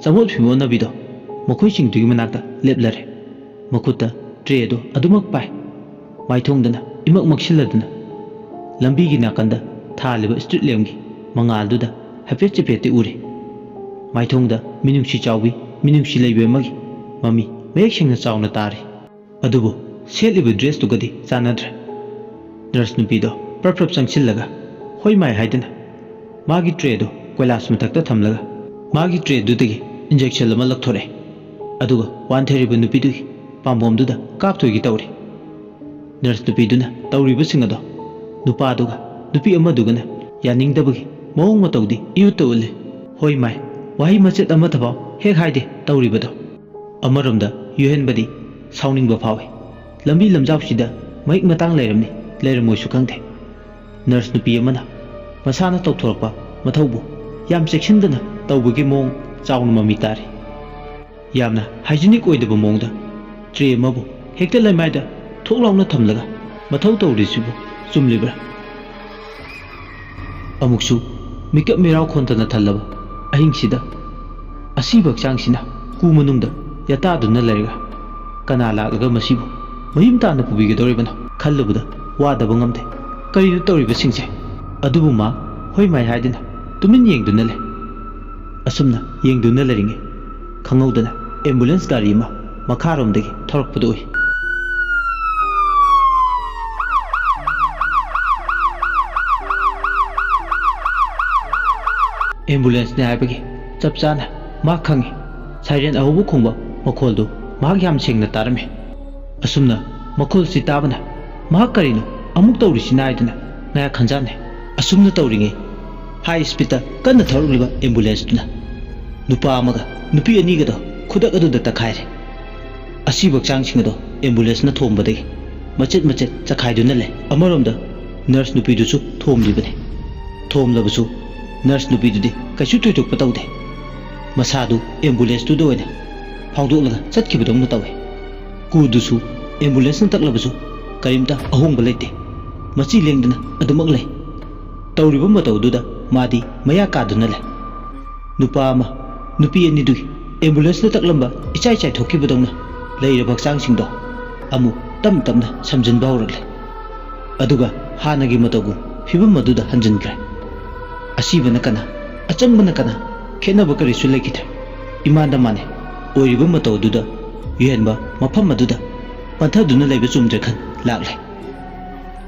ꯆꯃꯣꯠ ꯐꯤꯃꯣꯠꯅꯕꯤꯗꯣ ꯃꯈꯣꯏꯁꯤꯡꯗꯨꯒꯤ ꯃꯅꯥꯛꯇ ꯂꯦꯞꯂꯔꯦ꯫ ꯃꯈꯨꯠꯇ ꯇ꯭ꯔꯦ ꯑꯗꯨ ꯑꯗꯨꯃꯛ ꯄꯥꯏ꯫ ꯃꯥꯏꯊꯣꯡꯗꯅ ꯏꯃꯛ ꯃꯛꯁꯤꯜꯂꯗꯨꯅ ꯂꯝꯕꯤꯒꯤ ꯅꯥꯀꯟꯗ ꯊꯥꯜꯂꯤꯕ ꯁ꯭ꯇ꯭ꯔꯤꯠ ꯂꯦꯝꯞꯀꯤ ꯃꯉꯥꯜꯗꯨꯗ ꯍꯥꯏꯐꯦꯠ ꯆꯤꯐꯦꯠꯇꯤ ꯎꯔꯤ꯫ ꯃꯥꯏꯊꯣꯡꯗ ꯃꯤꯅꯨꯡꯁꯤ ꯆꯥꯎꯕꯤ, ꯃꯤꯅꯨꯡꯁꯤ ꯂꯩꯕꯤ ꯑꯃꯒꯤ ꯃꯃꯤ ꯃꯌꯦꯛ ꯁꯦꯡꯅ ꯆꯥꯎꯅ ꯇꯥꯔꯤ꯫ ꯑꯗꯨꯕꯨ ꯁꯦꯠꯂꯤꯕ ꯗ꯭ꯔꯦꯁꯇꯨꯒꯗꯤ ꯆꯥꯟꯅꯗ꯭ꯔꯦ꯫ ꯅꯔꯁ ꯅꯨꯄꯤꯗꯣ ꯄ꯭ꯔꯞ ꯄ꯭ꯔꯞ ꯆꯪꯁꯤꯜꯂꯒ ꯍꯣꯏ ꯃꯥꯏ ꯍꯥꯏꯗꯨꯅ ꯃꯥꯒꯤ ꯇ꯭ꯔꯦꯗꯨ ꯀꯣꯏꯂꯥꯁ ꯃꯊꯛꯇ ꯊꯝꯂꯒ ꯃꯥꯒꯤ ꯇ꯭ꯔꯦꯗꯨꯗꯒꯤ ꯏꯟꯖꯦꯛꯁꯟ ꯑꯃ ꯂꯧꯊꯣꯔꯛꯑꯦ꯫ ꯑꯗꯨꯒ ꯋꯥꯟꯊꯔꯤꯕ ꯅꯨꯄꯤꯗꯨꯒꯤ ꯄꯥꯝꯕꯣꯝꯗꯨꯗ ꯀꯥꯞꯊꯣꯏꯒꯤ ꯇꯧꯔꯤ꯫ ꯅꯔꯁ ꯅꯨꯄꯤꯗꯨꯅ ꯇꯧꯔꯤꯕꯁꯤꯡ ꯑꯗꯣ ꯅꯨꯄꯥꯗꯨꯒ ꯅꯨꯄꯤ ꯑꯃꯗꯨꯒꯅ ꯌꯥꯅꯤꯡꯗꯕꯒꯤ ꯃꯑꯣꯡ ꯃꯇꯧꯗꯤ ꯏꯎꯠꯇ ꯎꯠꯂꯤ꯫ ꯍꯣꯏ ꯃꯥꯏ, ꯋꯥꯍꯩ ꯃꯆꯦꯠ ꯑꯃꯠꯇꯐꯥꯎ ꯍꯦꯛ ꯍꯥꯏꯗꯦ ꯇꯧꯔꯤꯕꯗꯣ꯫ ꯑꯃꯔꯣꯝꯗ ꯌꯨꯍꯦꯟꯕꯗꯤ ꯁꯥꯎꯅꯤꯡꯕ ꯐꯥꯎꯏ꯫ ꯂꯝꯕꯤ ꯂꯝꯖꯥꯎꯁꯤꯗ ꯃꯍꯤꯛ ꯃꯇꯥꯡ ꯂꯩꯔꯝꯅꯤ, ꯂꯩꯔꯝꯃꯣꯏꯁꯨ ꯈꯪꯗꯦ꯫ ꯅꯔꯁ ꯅꯨꯄꯤ ꯑꯃꯅ ꯃꯁꯥꯅ ꯇꯧꯊꯣꯔꯛꯄ ꯃꯊꯧꯕꯨ ꯌꯥꯝ ꯆꯦꯛꯁꯤꯟꯗꯅ ꯇꯧꯕꯒꯤ ꯃꯑꯣꯡ ꯆꯥꯎꯅ ꯃꯃꯤ ꯇꯥꯔꯤ꯫ ꯌꯥꯝꯅ ꯍꯥꯏꯖꯤꯅꯤꯛ ꯑꯣꯏꯗꯕ ꯃꯑꯣꯡꯗ ꯇ꯭ꯔꯦ ꯑꯃꯕꯨ ꯍꯦꯛꯇ ꯂꯩꯃꯥꯏꯗ ꯊꯣꯛ ꯂꯥꯎꯅ ꯊꯝꯂꯒ ꯃꯊꯧ ꯇꯧꯔꯤꯁꯤꯕꯨ ꯆꯨꯝꯂꯤꯕ꯭ꯔꯥ? ꯑꯃꯨꯛꯁꯨ ꯃꯤꯀꯞ ꯃꯤꯔꯥꯎ ꯈꯣꯟꯊꯅ ꯊꯜꯂꯕ ꯑꯍꯤꯡꯁꯤꯗ ꯑꯁꯤꯕ ꯍꯛꯆꯥꯡꯁꯤꯅ ꯀꯨ ꯃꯅꯨꯡꯗ ꯌꯥꯇꯥꯗꯨꯅ ꯂꯩꯔꯒ ꯀꯅꯥ ꯂꯥꯛꯂꯒ ꯃꯁꯤꯕꯨ ꯃꯌꯨꯝ ꯇꯥꯅ ꯄꯨꯕꯤꯒꯗꯧꯔꯤꯕꯅꯣ ꯈꯜꯂꯨꯕꯗ ꯋꯥꯗꯕ ꯉꯝꯗꯦ꯫ ꯀꯔꯤꯅꯣ ꯇꯧꯔꯤꯕꯁꯤꯡꯁꯦ? ꯑꯗꯨꯕꯨ ꯃꯥ ꯍꯣꯏ ꯃꯥꯏ ꯍꯥꯏꯗꯨꯅ ꯇꯨꯃꯤꯟ ꯌꯦꯡꯗꯨꯅ ꯂꯩ꯫ ꯑꯁꯨꯝꯅ ꯌꯦꯡꯗꯨꯅ ꯂꯩꯔꯤꯉꯩ ꯈꯪꯍꯧꯗꯅ ꯑꯦꯝꯕꯨꯂꯦꯟꯁ ꯒꯥꯔꯤ ꯑꯃ ꯃꯈꯥꯔꯣꯝꯗꯒꯤ ꯊꯧꯔꯛꯄꯗꯨ ꯎꯏ꯫ ꯑꯦꯝꯕꯨꯂꯦꯟꯁꯅꯤ ꯍꯥꯏꯕꯒꯤ ꯆꯞ ꯆꯥꯅ ꯃꯥ ꯈꯪꯉꯤ꯫ ꯁꯥꯏꯔꯦꯟ ꯑꯍꯧꯕ ꯈꯣꯡꯕ ꯃꯈꯣꯜꯗꯨ ꯃꯍꯥꯛ ꯌꯥꯝ ꯁꯦꯡꯅ ꯇꯥꯔꯝꯃꯤ꯫ ꯑꯁꯨꯝꯅ ꯃꯈꯣꯜꯁꯤ ꯇꯥꯕꯅ ꯃꯍꯥꯛ ꯀꯔꯤꯅꯣ ꯑꯃꯨꯛ ꯇꯧꯔꯤꯁꯤꯅ ꯍꯥꯏꯗꯨꯅ ꯉꯥꯏꯍꯥꯛ ꯈꯟꯖꯥꯟꯅꯩ꯫ ꯑꯁꯨꯝꯅ ꯇꯧꯔꯤꯉꯩ ꯍꯥꯏ ꯁ꯭ꯄꯤꯗꯇ ꯀꯟꯅ ꯊꯧꯔꯛꯂꯤꯕ ꯑꯦꯝꯕꯨꯂꯦꯟꯁꯇꯨꯅ ꯅꯨꯄꯥ ꯑꯃꯒ ꯅꯨꯄꯤ ꯑꯅꯤꯒꯗꯣ ꯈꯨꯗꯛ ꯑꯗꯨꯗ ꯇꯛꯈꯥꯏꯔꯦ꯫ ꯑꯁꯤꯕ ꯍꯛꯆꯥꯡꯁꯤꯡ ꯑꯗꯣ ꯑꯦꯝꯕꯨꯂꯦꯟꯁꯅ ꯊꯣꯝꯕꯗꯒꯤ ꯃꯆꯦꯠ ꯃꯆꯦꯠ ꯆꯈꯥꯏꯗꯨꯅ ꯂꯩ꯫ ꯑꯃꯔꯣꯝꯗ ꯅꯔꯁ ꯅꯨꯄꯤꯗꯨꯁꯨ ꯊꯣꯝꯂꯤꯕꯅꯤ꯫ ꯊꯣꯝꯂꯕꯁꯨ ꯅꯔꯁ ꯅꯨꯄꯤꯗꯨꯗꯤ ꯀꯩꯁꯨ ꯊꯣꯏꯗꯣꯛꯄ ꯇꯧꯗꯦ꯫ ꯃꯁꯥꯗꯨ ꯑꯦꯝꯕꯨꯂꯦꯟꯁꯇꯨꯗ ꯑꯣꯏꯅ ꯐꯥꯎꯗꯣꯛꯂꯒ ꯆꯠꯈꯤꯕꯗꯧꯅ ꯇꯧꯏ꯫ ꯀꯨꯗꯨꯁꯨ ꯑꯦꯝꯕꯨꯂꯦꯟꯁꯅ ꯇꯛꯂꯕꯁꯨ ꯀꯔꯤꯝꯇ ꯑꯍꯣꯡꯕ ꯂꯩꯇꯦ꯫ ꯃꯆꯤ ꯂꯦꯡꯗꯅ ꯑꯗꯨꯃꯛ ꯂꯩ꯫ ꯇꯧꯔꯤꯕ ꯃꯇꯧꯗꯨꯗ ꯃꯥꯗꯤ ꯃꯌꯥ ꯀꯥꯗꯨꯅ ꯂꯩ꯫ ꯅꯨꯄꯥ ꯑꯃ ꯅꯨꯄꯤ ꯑꯅꯤꯗꯨꯒꯤ ꯑꯦꯝꯕꯨꯂꯦꯟꯁꯅ ꯇꯛꯂꯝꯕ ꯏꯆꯥꯏ ꯆꯥꯏꯊꯣꯛꯈꯤꯕꯗꯧꯅ ꯂꯩꯔꯕ ꯍꯛꯆꯥꯡꯁꯤꯡꯗꯣ ꯑꯃꯨꯛ ꯇꯞ ꯇꯞꯅ ꯁꯝꯖꯤꯟꯕ ꯍꯧꯔꯛꯂꯦ꯫ ꯑꯗꯨꯒ ꯍꯥꯟꯅꯒꯤ ꯃꯇꯧꯒꯨꯝ ꯐꯤꯕꯝ ꯑꯗꯨꯗ ꯍꯟꯖꯤꯟꯈ꯭ꯔꯦ꯫ ꯑꯁꯤꯕꯅ ꯀꯅꯥ, ꯑꯆꯪꯕꯅ ꯀꯅꯥ, ꯈꯦꯠꯅꯕ ꯀꯔꯤꯁꯨ ꯂꯩꯈꯤꯗ꯭ꯔꯦ꯫ ꯏꯃꯥꯟꯗ ꯃꯥꯟꯅꯩ꯫ ꯑꯣꯏꯔꯤꯕ ꯃꯇꯧ ꯑꯗꯨꯗ ꯌꯨꯍꯦꯟꯕ ꯃꯐꯝ ꯑꯗꯨꯗ ꯄꯟꯊꯗꯨꯅ ꯂꯩꯕ ꯆꯨꯝꯗ꯭ꯔꯦ ꯈꯟ ꯂꯥꯛꯂꯦ꯫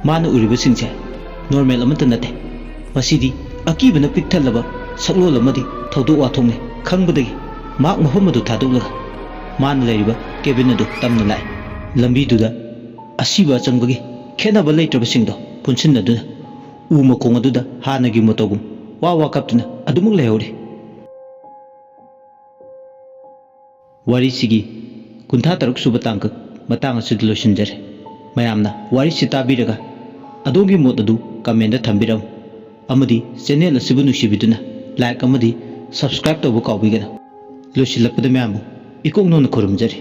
ꯃꯥꯅ ꯎꯔꯤꯕꯁꯤꯡꯁꯦ ꯅꯣꯔꯃꯦꯜ ꯑꯃꯠꯇ ꯅꯠꯇꯦ꯫ ꯃꯁꯤꯗꯤ ꯑꯀꯤꯕꯅ ꯄꯤꯛ ꯊꯜꯂꯕ ꯁꯛꯂꯣꯟ ꯑꯃꯗꯤ ꯊꯧꯗꯣꯛ ꯋꯥꯊꯣꯛꯅꯤ ꯈꯪꯕꯗꯒꯤ ꯃꯍꯥꯛ ꯃꯐꯝ ꯑꯗꯨ ꯊꯥꯗꯣꯛꯂꯒ ꯃꯥꯅ ꯂꯩꯔꯤꯕ ꯀꯦꯕꯤꯟ ꯑꯗꯨ ꯇꯝꯅ ꯂꯥꯛꯏ꯫ ꯂꯝꯕꯤꯗꯨꯗ ꯑꯁꯤꯕ ꯑꯆꯪꯕꯒꯤ ꯈꯦꯠꯅꯕ ꯂꯩꯇ꯭ꯔꯕꯁꯤꯡꯗꯣ ꯄꯨꯟꯁꯤꯟꯅꯗꯨꯅ ꯎ ꯃꯈꯣꯡ ꯑꯗꯨꯗ ꯍꯥꯟꯅꯒꯤ ꯃꯇꯧꯒꯨꯝ ꯋꯥ ꯋꯥ ꯀꯞꯇꯨꯅ ꯑꯗꯨꯃꯛ ꯂꯩꯍꯧꯔꯤ꯫ ꯋꯥꯔꯤꯁꯤꯒꯤ ꯀꯨꯟꯊ꯭ꯔꯥ ꯇꯔꯨꯛ ꯁꯨꯕ ꯇꯥꯡꯀꯛ ꯃꯇꯥꯡ ꯑꯁꯤꯗ ꯂꯣꯏꯁꯤꯟꯖꯔꯦ꯫ ꯃꯌꯥꯝꯅ ꯋꯥꯔꯤꯁꯤ ꯇꯥꯕꯤꯔꯒ ꯑꯗꯣꯝꯒꯤ ꯃꯣꯠ ꯑꯗꯨ ꯀꯃꯦꯟꯗ ꯊꯝꯕꯤꯔꯝꯃꯨ ꯑꯃꯗꯤ ꯆꯦꯅꯦꯜ ꯑꯁꯤꯕꯨ ꯅꯨꯡꯁꯤꯕꯤꯗꯨꯅ ꯂꯥꯏꯛ ꯑꯃꯗꯤ ꯁꯕꯁꯀ꯭ꯔꯥꯏꯕ ꯇꯧꯕ ꯀꯥꯎꯕꯤꯒꯅꯨ꯫ ꯂꯣꯏꯁꯤꯜꯂꯛꯄꯗ ꯃꯌꯥꯝꯕꯨ ꯏꯀꯣꯛ ꯅꯧꯅ ꯈꯨꯔꯨꯝꯖꯔꯤ꯫